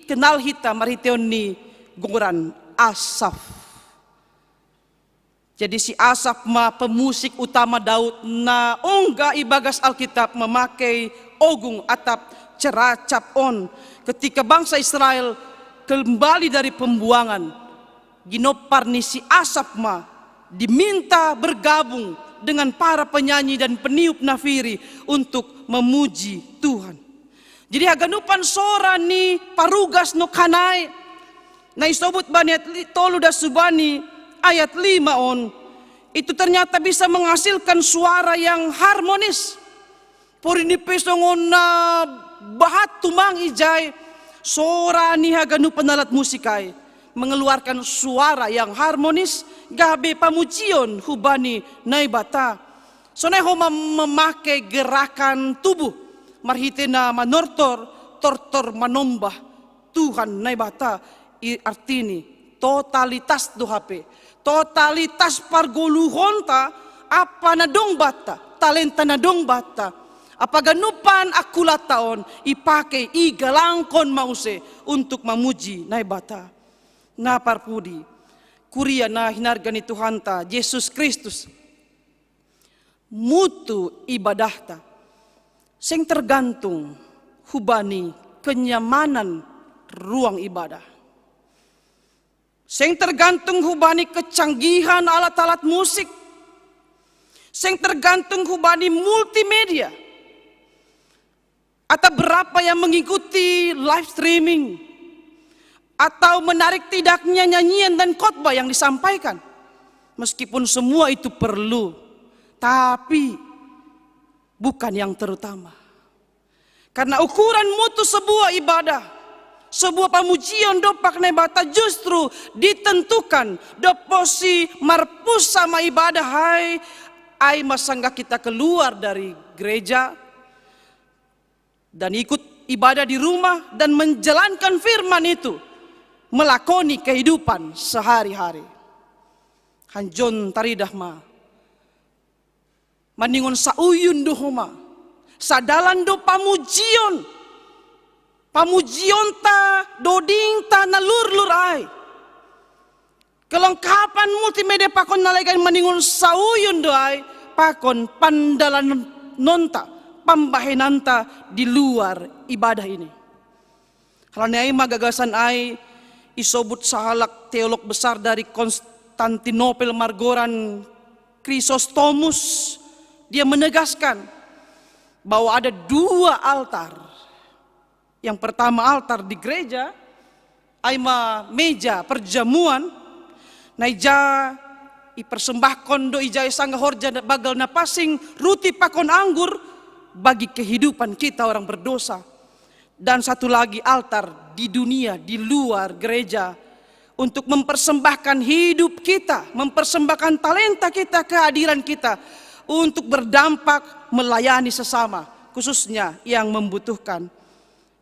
kenal hita marhiteon ni goran Asaf. Jadi si Asaf ma pemusik utama Daud na ongga ibagas Alkitab mamakai ogung atap ceracap on. Ketika bangsa Israel kembali dari pembuangan, ginompar ni si Asaf ma diminta bergabung dengan para penyanyi dan peniup nafiri untuk memuji Tuhan. Jadi haganupan sora ni parugas nongkan ai na isobut bani ayat tolu das hubani ayat lima on, itu ternyata bisa menghasilkan suara yang harmonis. Porini pe songon na bahat tumang ijai, sora ni haganupan alat musik ai mengeluarkan suara yang harmonis, gabe pamujion hubani Naibata. Sonai homa memakai gerakan tubuh marhite na manortor, tortor manombah Tuhan Naibata. Artini totalitas do hape, totalitas pargoluhonta, apa na dong banta, talenta na dong banta, apa ganupan angkulanta on ipake igalangkon ma use untuk mamuji Naibata. Na parpudi, kuria na hinarga ni Tuhanta Jesus Kristus, mutu ibadahta seng tergantung hubani kenyamanan ruang ibadah, seng tergantung hubani kecanggihan alat-alat musik, seng tergantung hubani multimedia, atau berapa yang mengikuti live streaming, atau menarik tidaknya nyanyian dan khotbah yang disampaikan. Meskipun semua itu perlu, tapi bukan yang terutama. Karena ukuran mutu sebuah ibadah, sebuah pamujion dompak Naibata justru ditentukan dob posi marpunsa ma ibadah ai, ai ma sanggah kita keluar dari gereja dan ikut ibadah di rumah dan menjalankan firman itu, melakoni kehidupan sehari-hari. Hanjon taridah ma, maningon sauyun do homa, sadalan do pamujion, pamujionta, dodingta na lurlur ai. Kelengkapan multimedia pakon na legan maningon sauyun do ai pakon pandalanonta, pambahenanta di luar ibadah ini. Halani ai ma gagasan ai isobut sahalak teolog besar dari Konstantinopel margoran Chrysostomus, dia menegaskan bahwa ada dua altar. Yang pertama altar di gereja, ai ma meja perjamuan, na ija ipersembahkon do ijai sanggah horja banggal na pansing, ruti pakon anggur bagi kehidupan kita orang berdosa. Dan satu lagi altar di dunia, di luar gereja, untuk mempersembahkan hidup kita, mempersembahkan talenta kita, kehadiran kita, untuk berdampak melayani sesama, khususnya yang membutuhkan.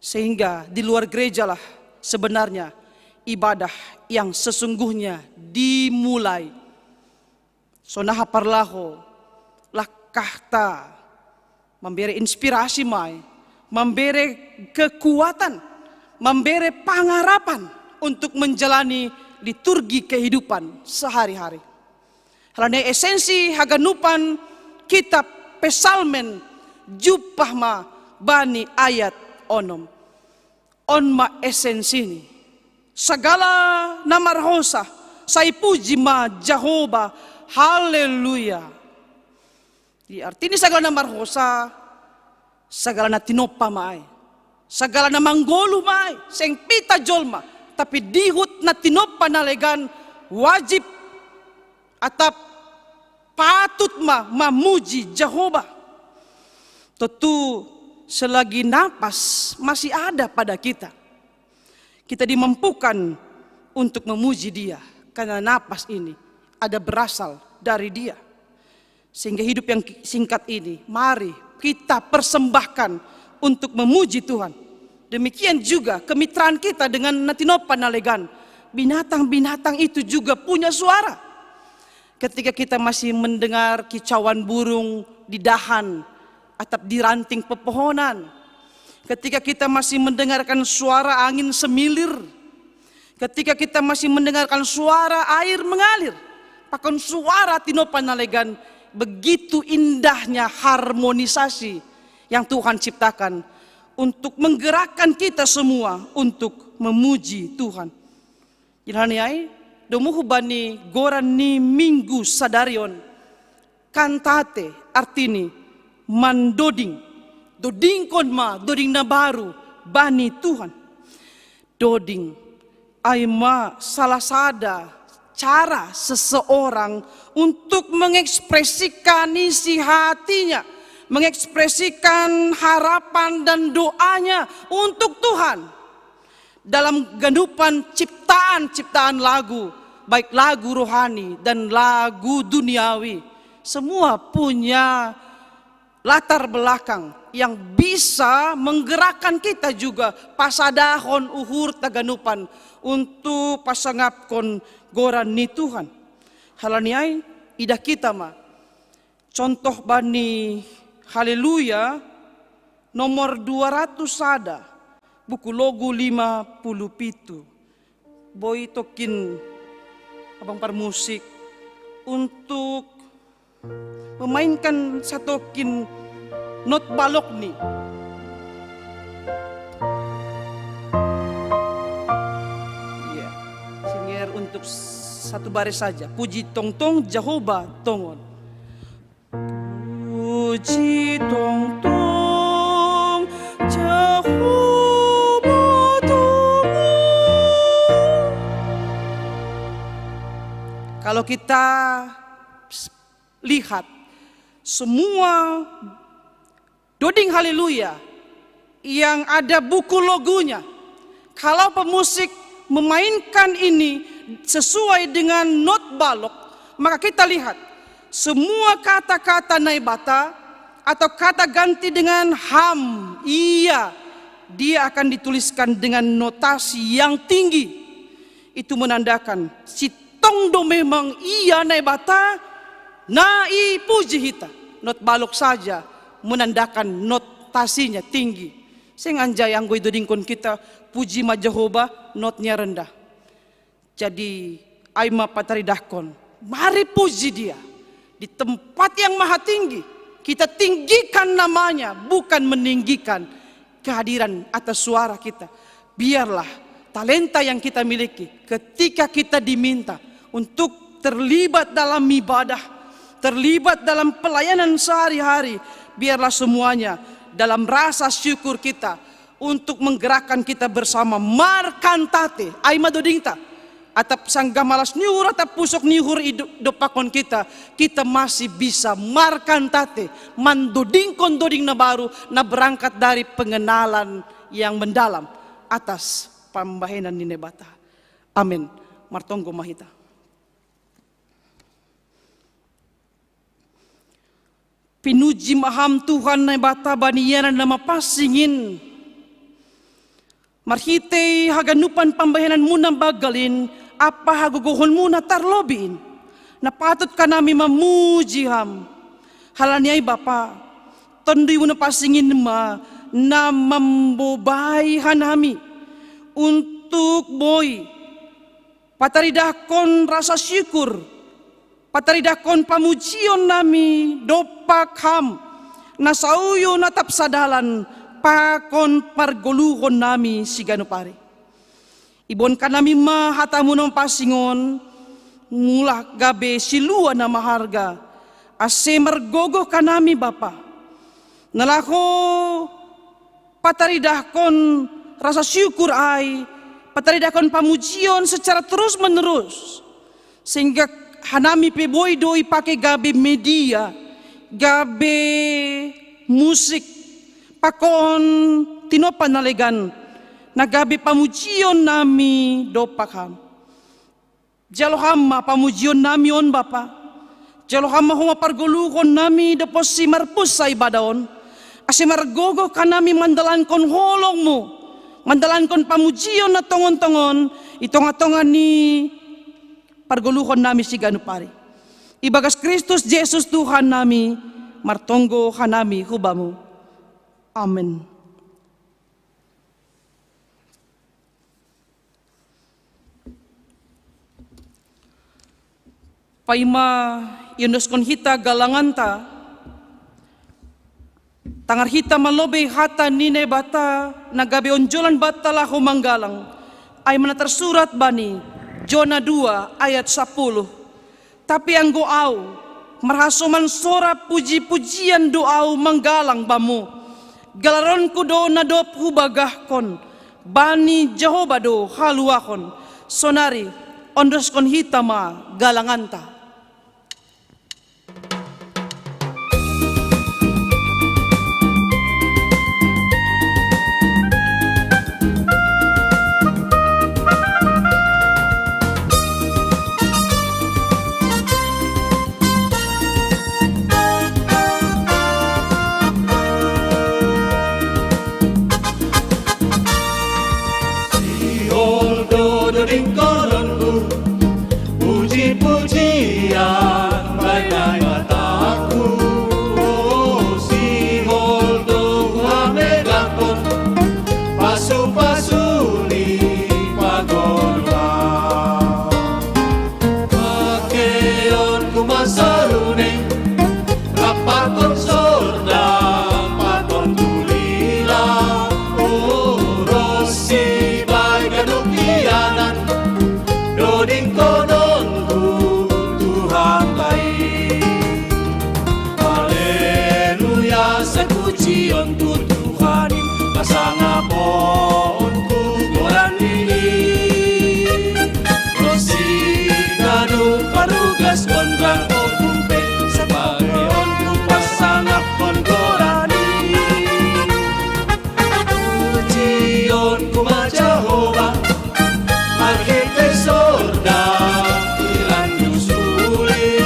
Sehingga di luar gerejalah sebenarnya ibadah yang sesungguhnya dimulai. Sonaha parlaho, langkahta mambere inspirasi ma ai, mambere kekuatan, mambere pangarapan untuk menjalani liturgi kehidupan sehari-hari. Halani esensi haganupan kitab Psalmen jumpah ma bani ayat onom. On ma esensini. Sagala na marhosa, Sai puji ma Jahowa. Haleluya. Di artini sagala na marhosa, sagala na tinopa ma ai. Sagala na manggoluh ma ai, seng pita jolma, tapi dihut na tinopa na legan, wajib atap patut ma mamuji Jahowa. Tentu selagi napas masih ada pada kita, kita dimampukan untuk memuji Dia, karena napas ini ada berasal dari Dia. Sehingga hidup yang singkat ini, mari kita persembahkan untuk memuji Tuhan. Demikian juga kemitraan kita dengan na tinopa na legan. Binatang-binatang itu juga punya suara. Ketika kita masih mendengar kicauan burung di dahan atap di ranting pepohonan, ketika kita masih mendengarkan suara angin semilir, ketika kita masih mendengarkan suara air mengalir, pakon suara tinopa na legan, begitu indahnya harmonisasi yang Tuhan ciptakan untuk menggerakkan kita semua untuk memuji Tuhan. Jadi hal ni ai, domuhu bani goran ni minggu sadari on, cantate, artini mandoding. Dodingkon ma doding na baru bani Tuhan. Doding ai ma salah sada cara seseorang untuk mengekspresikan isi hatinya, mengekspresikan harapan dan doanya untuk Tuhan. Dalam ganupan ciptaan-ciptaan lagu, baik lagu rohani dan lagu duniawi, semua punya latar belakang yang bisa menggerakkan kita juga pasadahon uhur taganupan untuk pasangapkon goran ni Tuhan. Hal ni ai, idah kita ma contoh bani Haleluya nomor dua ratus sada, buku logu lima puluh pitu. Boi tokin abang parmusik untuk memainkan satokin not balok ni. Iya, singer untuk satu baris saja. Puji tongtong Jahowa tongon. Puji tongtong Jahowa tongon. Kalau kita lihat semua doding Haleluya yang ada buku logunya, kalau pemusik memainkan ini sesuai dengan not balok, maka kita lihat semua kata-kata Naibata atau kata ganti dengan ham, iya, dia akan dituliskan dengan notasi yang tinggi. Itu menandakan sitong do memang ia Naibata na ipuji hita. Not balok saja menandakan notasinya tinggi. Seng anjai anggo idodingkon kita puji ma Jahowa, notnya rendah. Jadi ai ma pataridahkon, mari puji Dia di tempat yang maha tinggi. Kita tinggikan namanya, bukan meninggikan kehadiran atas suara kita. Biarlah talenta yang kita miliki, ketika kita diminta untuk terlibat dalam ibadah, terlibat dalam pelayanan sehari-hari, biarlah semuanya dalam rasa syukur kita untuk menggerakkan kita bersama markantate. Ai ma dodingta, atap sanggah malas ni uhur, atap pusok ni uhur i do-, dompakkon kita, kita masih bisa markantate, mandodingkon doding na baru, na berangkat dari pengenalan yang mendalam atas pambahenan ni Naibata. Amen. Martonggo ma hita. Pinuji ma Ham Tuhan Naibata bani ianan na mapansing in. Marhitei haganupan pambahenanMu na banggal in ampa hagogohonMu na tarlobih in, na patut hanami mamuji Ham. Halani ai Bapa, TonduyMu na pansing in ma na mambobai hanami untuk boi pataridahkon rasa syukur, pataridahkon pamujionnami dompak Ham, na sauyo, na tap sadalan pakon pargoluhonnami siganup ari. Iboan hanami ma hataMu na mapansing on, Mulak gabe silua na maharga, ase margogoh hanami Bapa. Na laho pataridahkon rasa syukur ai, pataridahkon pamujion secara terus menerus. Sehingga hanami pe boi do ipake gabe media, gabe musik, pakon tinopa na legan, na gabe pamujion nami dompak Ham. Jalo Ham ma pamujion nami on Bapa. Jalo Ham ma homa pargoluhon nami dob posi marpunsa ibada on. Ase margogoh hanami mandalankon holong-Mu, mandalankon pamujion na tongon-tongon i tongah-tongah ni pargoluhon nami siganup ari. Ibagas Kristus Jesus Tuhan nami, martonggo hanami hu Bamu. Amen. Paima iondoskon hita galanganta, tangar hita ma lobei hata ni Naibata na gabe onjolan banta laho manggalang, ai ma na tarsurat bani Jona dua ayat sapuluh. Tapi anggo ahu, marhasoman sora puji-pujian do ahu manggalang Bamu. Galaronku do na dob hubagahkon, bani Jahowa do haluahon. Sonari, ondoskon hita ma galanganta. Sihol do dodingkononku, puji-pujian bai Naibataku. Sihol do huhamegahkon pasu-pasu ni pargoluhan. Pakeonku ma sorune, rap pakon sorda, pakon tulila, urosi bai ganup ianan, dodingkononku Tuhan bai. Haleluya, sai pujion tu Tuhan in, pasangaponku goran i. Ro si ganup parugas gonrang oku pe, sai pakeonku pasangaphon goran i. Pujionku ma Jahowa, marhitei sorda ilan nusuli.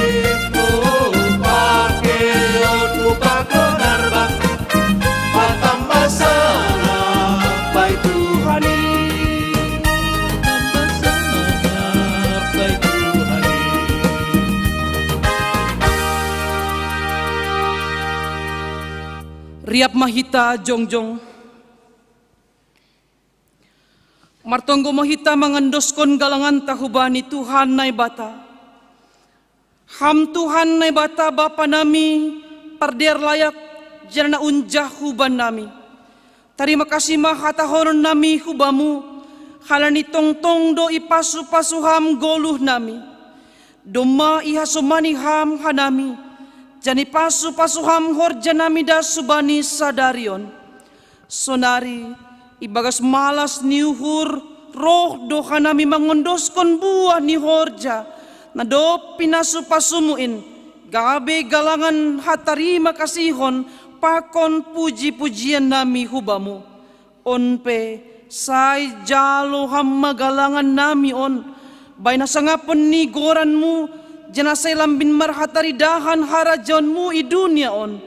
O pakeonku pakon arbak, patamba sangap bai Tuhan i. Patamba sangap bai Tuhan i. Riap ma hita jongjong. Martonggo ma hita mangandoskon galanganta hubani Tuhan Naibata. Ham Tuhan Naibata Bapa nami, pardear layak, janah na unjah huban nami. Tarima kasih ma hatahonon nami hu Bamu, halani tongtong do ipasu-pasu Ham goluh nami. Domma ihasomani Ham hanami, janah ipasu-pasu Ham horja nami das hubani sadari on. Sonari, ibagas malas ni uhur, roh do hanami mangondoskon buah ni horja na dob pinasu-pasumu in, gabe galangan hatarima kasihon pakon puji-pujian nami hu Bamu. On pe, sai jalo Ham ma galangan nami on, bai na sangaphon ni goranMu, janah sai lambin marhataridahan harajaonMu i dunia on.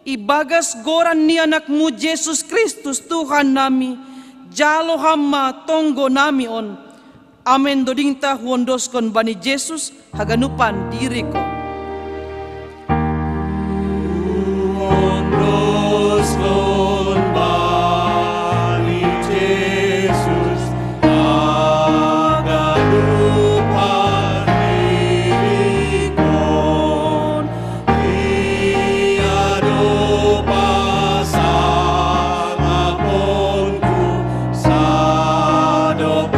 Ibagas goran ni AnakMu Jesus Kristus Tuhan nami, jalo Ham ma tonggo nami on. Amen. Dodingta huondoskon bani Jesus haganupan diringku. Huondoskon bani Jesus haganupan diringkon. Ia do pasangaphonku, sadok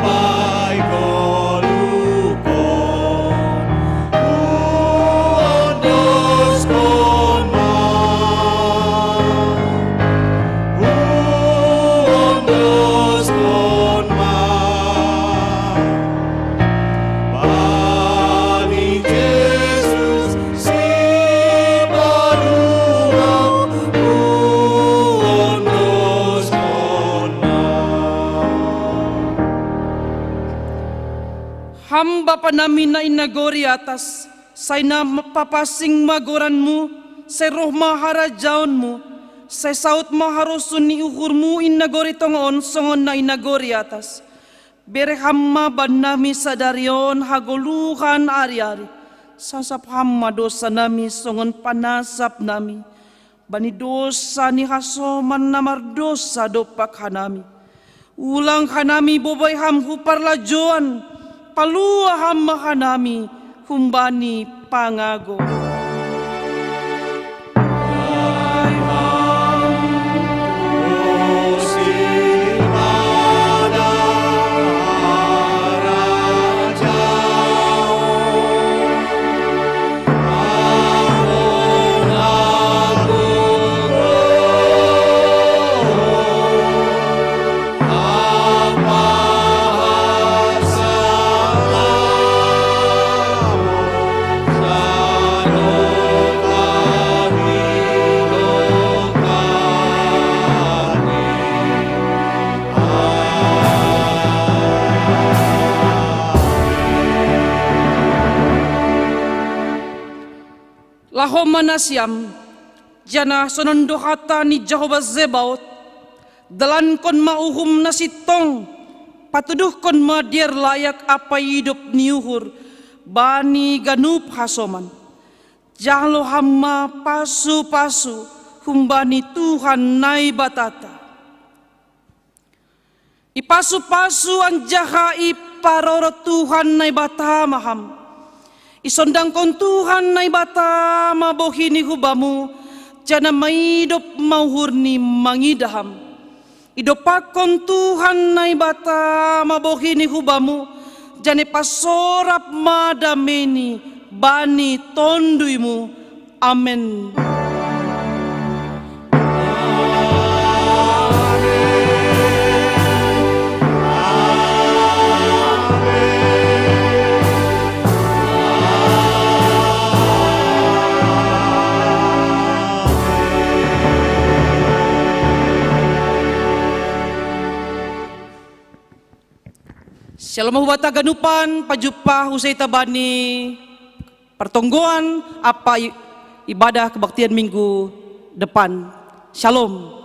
bai goluhkon. Ham Bapa nami na i nagori atas, sai na papansing ma goranMu, sai roh ma harajaonMu, sai saut ma harosuh ni uhurMu i nagori tonga on songon na i nagori atas. Bere Ham ma bannami sadari on hagoluhan ari-ari. Sasap Ham ma dosa nami songon panasap nami bani dosa ni hasoman na mardosa dompak hanami. Ulang hanami bobai Ham hu parlajoan, palua Ham ma hanami humbani pangago. Laho ma nasiam, janah sonon do hata ni Jahowa Zebaot: Dalankon ma uhum na sintong, patuduhkon ma dear layak ampai idop ni uhur bani ganup hasoman. Jalo Ham ma pasu-pasu humbani Tuhan Naibatanta. Ipasu-pasu anjaha iparorot Tuhan Naibata ma Ham. Isondangkon Tuhan Naibata ma bohiNi hu bamu, janah maidop ma uhurNi mangidah Ham. Idompakkon Tuhan Naibata ma bohiNi hu bamu, janah ipasorap ma dameiNi bani tonduymu. Amen. Shalom hubanta ganupan, pajumpang hita bani pertonggoan ampa i-, ibadah kebaktian minggu depan. Shalom.